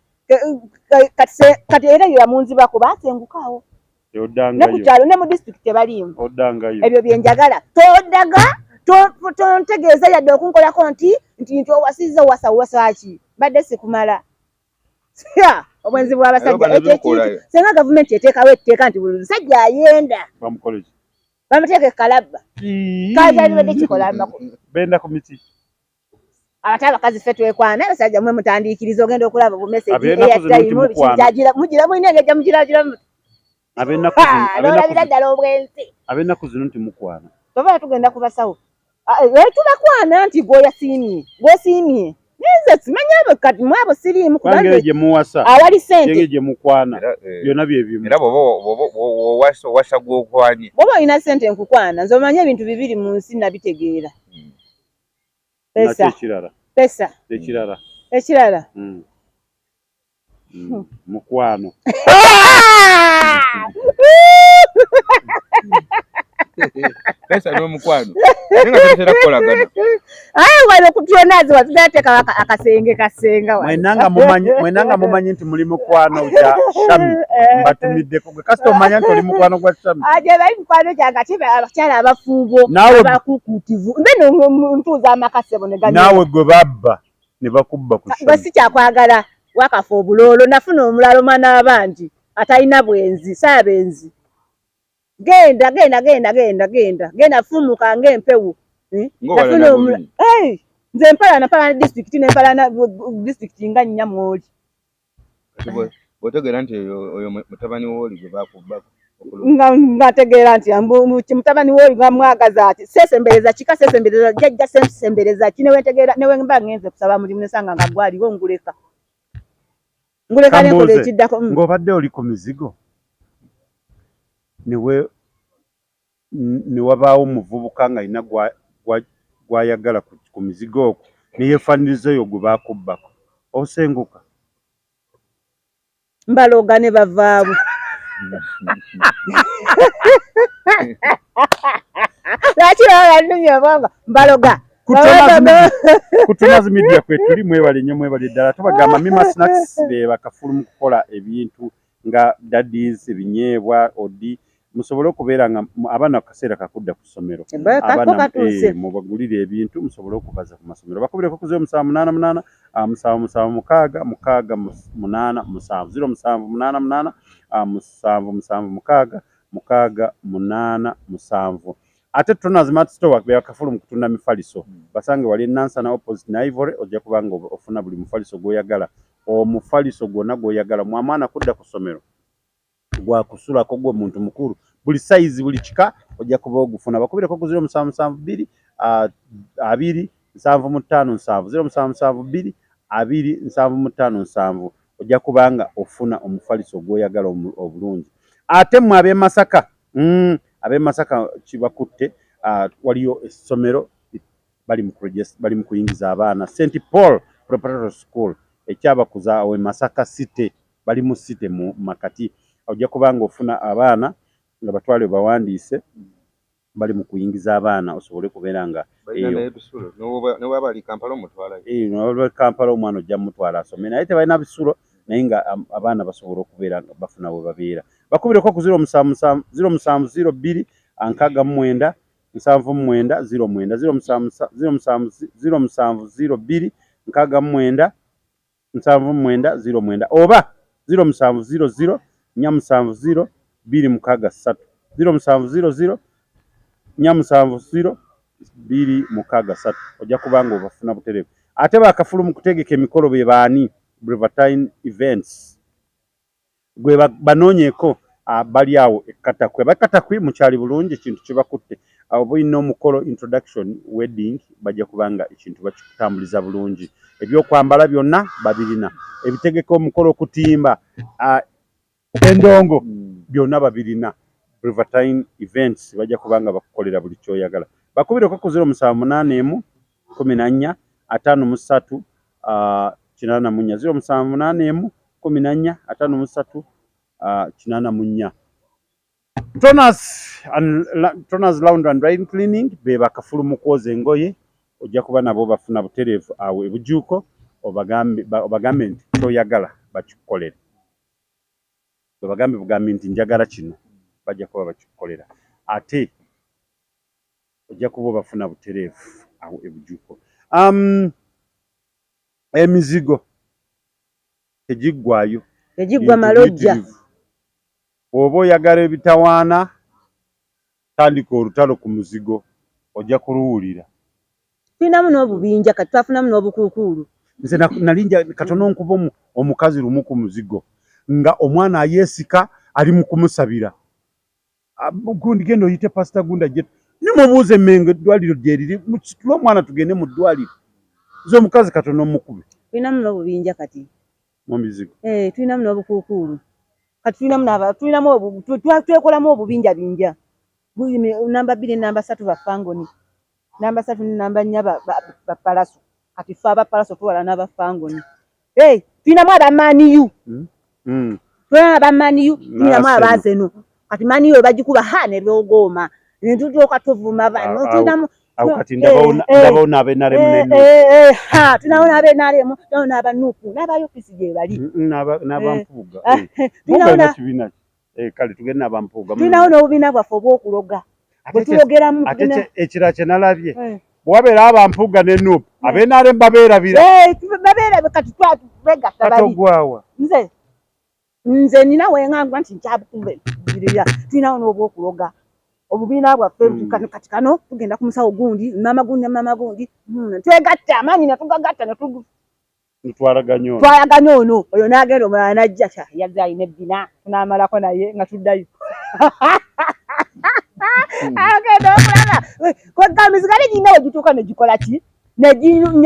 Speaker 2: kati era yamunzibako baasenguka awo. Ne ku kyalo ne mu disitulikiti tebaliimu. Ebyo bye njagala. Toddaga tontegeeza yadde okunkolako nti nti owasizza owasa owasa ki? Mbadde sikumala. Obwenzi bw'abasajja ekyo ekintu singa gavumenti eteekawo etteeka nti buli musajja ayenda.
Speaker 1: Bamukole ki?
Speaker 2: Bamuteeke kalabba. Kakyalibadde kikola amakulu.
Speaker 1: Benda ku miti.
Speaker 2: Ate abakazi ffe twekwana abasajja mwe mutandiikiriza ogenda okulaba bu message airtime biki mugira mulina engeri gye mugiragiramu. N'olabira ddala obwenzi.
Speaker 1: Ab'ennaku zino nti mukwana.
Speaker 2: Baba tugenda ku basawo. Tubakwana nti gw'oyasiimye gw'osiimye. Nze simanyi abo kati mu abo siriimu
Speaker 1: kubanga gye muwasa
Speaker 2: awali ssente
Speaker 1: gye mukwana byonna bye bimu.
Speaker 4: Era bw'oba owasa gw'okwanye.
Speaker 2: Bw'oba olina ssente nkukwana nze omanyi ebintu bibiri mu nsi nabitegeera. Pesa. Pesa.
Speaker 1: Ekirala.
Speaker 2: Ekirala.
Speaker 1: Mukwano.
Speaker 4: Pesa n'omukwano. Naye nga tebitera kukolagana.
Speaker 2: Aye wano ku tyonazi watunateeka akasenge kasenga wano.
Speaker 1: Mwenna nga mumanyi nti muli mukwano gwa Shami mbatumiddeko gwe kasita omanya nti oli mukwano gwa Shami.
Speaker 2: Gye bali mukwano gyange ate abakyala abafumbo abakukuutivu. Nze nno ntuuza amaka ssebo ne gannyuma.
Speaker 1: Naawe gwe babba ne bakubba ku Shami.
Speaker 2: Gwe sikyakwagala wakafa obuloolo nafuna omulala omwana w'abandi atalina bwenzi saabenzi. Genda genda genda genda genda genda fumuka ng'empewo. Nafuna omulala. Nze mpalana mpalana disitulikiti ne mpalana disitulikiti nga nnya mw'oli.
Speaker 4: Bw'otegeera nti oyo mutabani w'oli gwe bakubbako.
Speaker 2: Nga ntegeera nti mutabani w'oli nga mwagaza ati seesembereza kika seesembereza jjajja seesembereza ki ne ntegeera ne mba ngenze kusaba mulimu ne nsanga nga gwaliwo nguleka. Nguleka ne nkola ekiddako.
Speaker 1: Ng'obadde oli ku mizigo. Ne wabaawo omuvubuka ng'alina gw'ayagala ku mizigo okwo ne yeefaaniriza oyo gwe baakubbako, osenguka?
Speaker 2: Mbaloga ne bavaawo. Lwaki baba bannumya obwongo? Mbaloga.
Speaker 1: Ku Tonazi Media kwetuli, mwebale nnyo, mwebale ddala. Tubagamba Mima Snacks be bakafulu mu kukola ebintu nga daddies, ebinyeebwa, odi, musobole okubeera nga abaana kaseera kakudda ku ssomero, abaana mubagulire ebintu musobole okubaza ku masomero. Bakubireko ku 0788 776 687, 0788 776 687. Ate Tonazi Mart Store be bakafulu mu kutunda mifaliso. Basange wali e Nansana opposite ne Ivory, ojja kuba nga ofuna buli mufaliso gw'oyagala, omufaliso gwonna gw'oyagala. Mwana kudda ku ssomero, gwakusulako gwe muntu mukulu, buli sayizi, buli kika ojja kuba ogufuna. Bakubireko ku 0772 2 75 7, 0772 2 75 7, ojja kuba nga ofuna omufaliso gw'oyagala obulungi. Ate mmwe ab'e Masaka, ab'e Masaka kibakutte, waliyo essomero bali mu kuyingiza abaana, St Paul Preparatory School ekyabakuza awo e Masaka City, bali mu city mu Makati. Ojja kuba nga ofuna abaana nga batwale bawandiise, bali mu kuyingiza abaana osobole kubeera nga
Speaker 4: eyo
Speaker 1: Kampala omwana ojja mutwala asome, naye tebalina bisulo, naye nga abaana basobola okubeera nga bafuna we babeera. Bakubireko ku 077 0702 69 79 09, 07 0702 69 79 09 oba 0700 470 263, 0700 470 263, ojja kubanga obafuna butereevu. Ate bakafulu mu kutegeka emikolo be baani? Brevatine Events gwe banoonyeeko, bali awo e Katakwi. Abakatakwi mukyali bulungi, ekintu kibakutte oba olina omukolo, introduction, wedding, bajja kubanga ekintu bakikutambuliza bulungi. Ebyokwambala byonna babirina, ebitegeka omukolo, okutimba endongo, byonna babirina. Brevatine Events bajja kubanga bakukolera buli kyoyagala. Bakubireko ku 0781 14 53 84, 0781 14 53 84. Tonas and Tonas Laundry and Drying Cleaning be bakafulu mu kwoza engoye, ojja kuba nabo bafuna butereevu awo ebujuuko, obagambe nti kyoyagala bakikukolere. Babagambe bugambi nti njagala kino, bajja kuba bakikukolera, ate ojja kuba obafuna butereevu awo ebujuuko. Emizigo tegiggwayo.
Speaker 2: Tegiggwa malojja.
Speaker 1: Bw'oba oyagala ebitawaana, tandika olutalo ku muzigo, ojja kuluwulira.
Speaker 2: Tulinamu n'obubinja kati, twafunamu n'obukuukuulu.
Speaker 1: Nze nali katono nkuba omukazi lumu ku muzigo, nga omwana ayeesika ali mu kumusabira. Gundi, genda oyite pasita gundi ajje, nimubuuza emmengo eddwaliro gyeriri, musitule omwana tugende mu ddwaliro. Nze omukazi katono mukube.
Speaker 2: Tulinamu n'obubinja kati.
Speaker 1: Mu mizigo.
Speaker 2: Eh, tulinamu n'obukuukuulu kati, tulinamu twekolamu obubinja binja. Namba 2 ne namba 3 bafangoni, namba 3 ne namba 4 bapalaso. Kati ffe abapalaso tuwala n'abafangoni. Hey, tulinamu abamaniyu, tulinamu abamaniyu, tulinamu abazeno. Kati maniyu webagikuba ha ne byogooma netutyoka tuvuma bano. Tulinamu
Speaker 1: Awo kati ndabawo n'abe NRM.
Speaker 2: Tulinawo n'abe NRM, tulinawo n'aba NUP n'aba UPC gye bali.
Speaker 1: N'abampuuga. Kale tugende n'abampuuga.
Speaker 2: Tulinawo n'obubiina bwaffe obw'okuloga bwe tulogeramu.
Speaker 1: Ate ekirala kye nalabye, bwewabeera abampuuga ne NUP, abe NRM babeerabira.
Speaker 2: Babeerabe kati twegatta bali.
Speaker 1: Ogwawa.
Speaker 2: Nze nina weŋŋangwa nti nkyabukubirira. Tulinawo n'obwokuloga obubiina bwaffe. Kati kano tugenda ku musawo gundi, maama gundi ne maama gundi, twegatta amaanyi ne tugagatta ne
Speaker 1: Twalaganya ono.
Speaker 2: Twalaganya ono, oyo n'agenda, omulala n'ajja, kya yazze alina ebbina, tunaamalako naye nga tuddayo. Agenda okulaba kwegamba emizigo ate girina we gituuka ne gikola ki, ne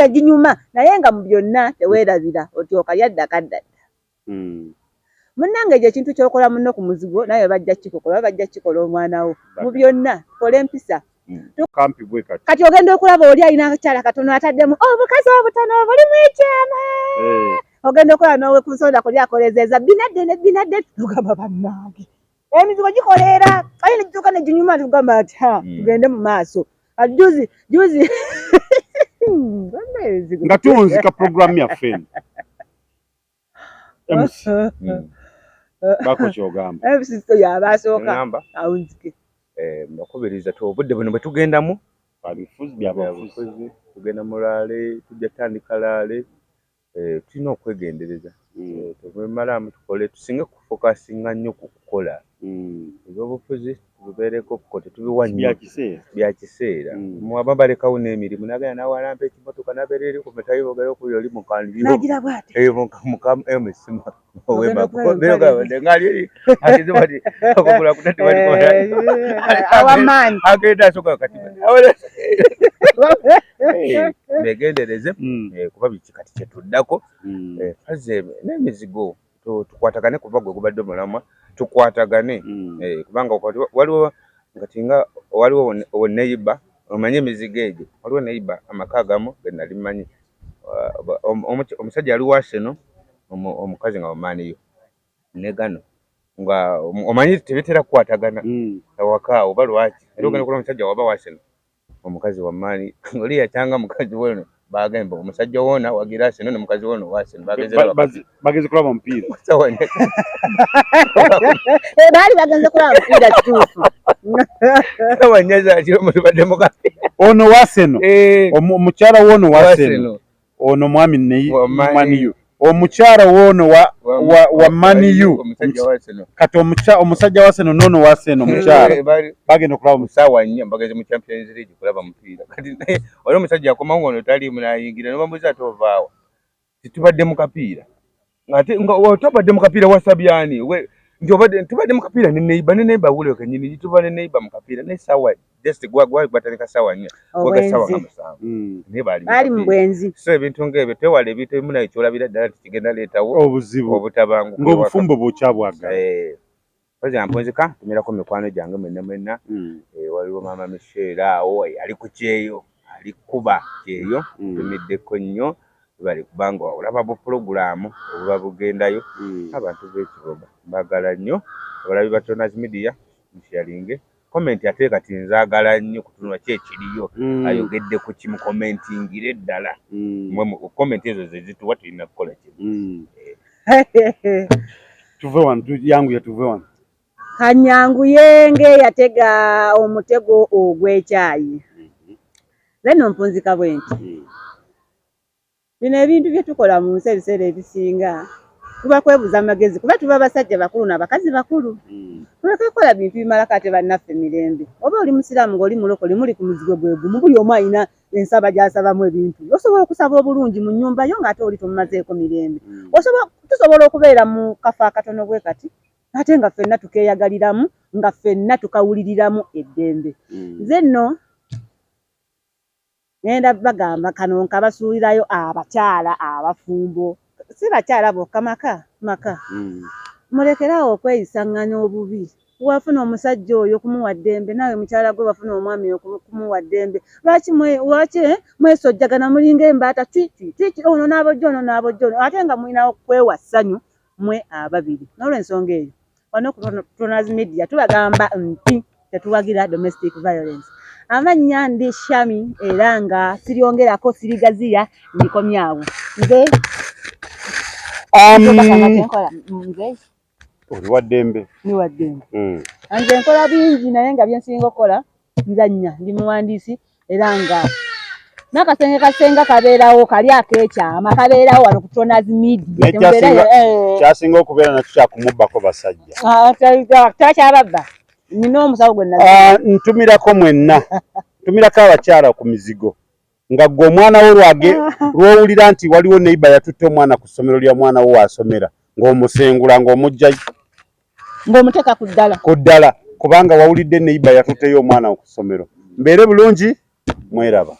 Speaker 2: ginyuma, naye nga mu byonna teweerabira oti okalya dda kaddadda. Munnange egyo ekintu ky'okola munno ku muzigo naye bajja kukikola oba bajja kukikola omwana wo. Mu byonna tukole empisa.
Speaker 1: Kampi bwe kati.
Speaker 2: Kati ogenda okulaba oli alina akakyala katono ataddemu obukazi obutono obulimu ekyama.
Speaker 1: Eh.
Speaker 2: Ogenda okulaba n'owe ku nsonda kuli akolezeeza binadde ne binadde tugamba bannange. Emizigo gikoleera aye ne gituuka ne ginyuma tugamba nti ha tugende mu maaso. Kati juzi juzi bannaye emizigo.
Speaker 1: Nga tuwunzika puroguramu yaffe eno. MC bako ky'ogamba.
Speaker 2: MC so y'aba asooka
Speaker 3: Ŋŋamba
Speaker 2: awunzike.
Speaker 3: Mbakubiriza ti obudde buno bwe tugendamu
Speaker 1: Babifuzi byabafuzi.
Speaker 3: byabufuzi, tugenda mu laale, tujja tandika laale, tulina okwegendereza. Tebimalamu tukole, tusinge kufokasinga nnyo ku kukola. Ebyobufuzi tubibeereko ko tetubiwa nnyo.
Speaker 1: Bya kiseera.
Speaker 3: Bya kiseera. Mwaba balekawo n'emirimu n'agenda n'awalampa ekimotoka n'abeera eri ku mitayi boogera okuli oli mu kandiyo.
Speaker 2: N'agira bw'ati.
Speaker 3: Muka MC
Speaker 2: Ogenda okulaba empale.
Speaker 3: Ng'ali eri ageze bati okugula kutati bali
Speaker 2: Awamaanyi.
Speaker 3: agenda asooka kati. Begendereze kuba biki kati kye tuddako. Fazze n'emizigo tukwatagane kuba gwe gubadde omulamwa tukwatagane. Kubanga waliwo kati nga waliwo neyiba omanye emizigo egyo waliwo neyiba amaka agamu ge nali mmanyi omusajja ali wa Arsenal omukazi nga wa Man U ne gano nga omanyi tebitera kukwatagana awaka oba lwaki era ogenda okulaba omusajja waba wa Arsenal omukazi wa Man U oli yakyanga mukazi we ono bagamba omusajja woona wagira Arsenal ne mukazi woona owa Arsenal bagenze
Speaker 1: Bagenze kulaba omupiira.
Speaker 2: Baali bagenze kulaba mupiira kituufu.
Speaker 3: Wanyaza kiro mutubadde mu kapiira.
Speaker 1: Ono wa Arsenal. Omukyala woono wa Arsenal. Ono mwami ne
Speaker 3: Wa Man U.
Speaker 1: Man U. Omukyala woono wa Man U.
Speaker 3: Omusajja wa Arsenal.
Speaker 1: Kati omusajja wa Arsenal n'ono wa Arsenal omukyala. Bagenda okulaba
Speaker 3: Mu ssaawa 4 bagenze mu Champions League kulaba mupiira. Kati naye oli omusajja akomawo ng'ono taliimu n'ayingira ne bamubuuza ate ovaawa. Titubadde mu kapiira. Ate nga tobadde mu kapiira wasabye ani? Nti obadde tubadde mu kapiira ne neighbor ne neighbor wulira kennyini tuba ne neighbor mu kapiira ne ssaawa just gwali gwatandika ssaawa 4 gwaga ssaawa nga
Speaker 2: Obwenzi.
Speaker 3: 7. Naye baali mu
Speaker 2: Baali mu
Speaker 3: kapiira.
Speaker 2: bwenzi.
Speaker 3: So ebintu ng'ebyo twewale ebintu ebimu naye ky'olabira ddala nti kigenda leetawo
Speaker 1: Obuzibu.
Speaker 3: obutabanguko
Speaker 1: Ng'obufumbo bw'okyabwagala.
Speaker 3: Mpozzi mpunzika ntumirako mikwano gyange mwenna mwenna. Waliwo maama Michelle awo ali ku kyeyo ali kuba kyeyo ntumiddeko nnyo bali kubanga olaba bupulogulaamu obuba bugendayo abantu b'ekiboga mbaagala nnyo abalabi ba Tonaz Media musharinge comment ate kati nzaagala nnyo kutunula ki ekiriyo ayogedde ku ki mukomentingire ddala mwe comment ezo ze zituwa tulina kukola kino.
Speaker 1: Tuve wano yanguye tuve wano.
Speaker 2: Kanyanguye ng'eyatega omutego ogw'ekyayi. Nze nno mpunzika bwe nti. Bino ebintu bye tukola mu nsi ebiseera ebisinga tuba kwebuza amagezi kuba tuba basajja bakulu n'abakazi bakulu. Tuleke kukola bintu bimalako ate bannaffe mirembe. Oba oli musiraamu ng'oli mulokole muli ku muzigo gwe gumu buli omu alina ensaba gy'asabamu ebintu. Osobola okusaba obulungi mu nnyumba yo ng'ate oli tomumazeeko mirembe. Tusobola okubeera mu kafo akatono bwe kati ate nga ffenna tukeeyagaliramu nga ffenna tukawuliriramu eddembe. Nze nno ngenda bagamba kano nkabasuulirayo abakyala abafumbo. Si bakyala bokka maka maka. Mulekeraawo okweyisaŋŋanya obubi. Wafuna omusajja oyo kumuwa ddembe naawe mukyala gwe wafuna omwami oyo kumuwa ddembe. Lwaki mwesojjagana mulinga embaata twi twi twi ono n'abojja ono n'abojja ono ate nga mulinawo kwewa ssanyu mmwe ababiri. N'olwensonga eyo wano ku Tonaz Media tubagamba nti tetuwagira domestic violence. Amannya ndi Shami era nga siryongerako sirigaziya ndikomyawo. Nze nze
Speaker 1: Oli wa ddembe.
Speaker 2: Ndi wa ddembe. Nze nkola bingi naye nga bye nsinga okukola nzannya ndi muwandiisi era nga n'akasenge kasenga kabeerawo kali ak'ekyama kabeerawo wano ku Tonaz Media.
Speaker 1: Kyasinga okubeera nakyo kya kumubbako basajja.
Speaker 2: Takyababba. Nina omusawo gwe nazi.
Speaker 1: Ntumirako mwenna. Ntumirako abakyala ku mizigo. Nga ggwe omwana wo lw'owulira nti waliwo neighbor yatutte omwana ku ssomero lya mwana wo w'asomera ng'omusengula ng'omuggya
Speaker 2: ng'omuteeka ku ddala.
Speaker 1: Ku ddala kubanga wawulidde neighbor yatutteyo omwana ku ssomero. Mbeere bulungi mweraba.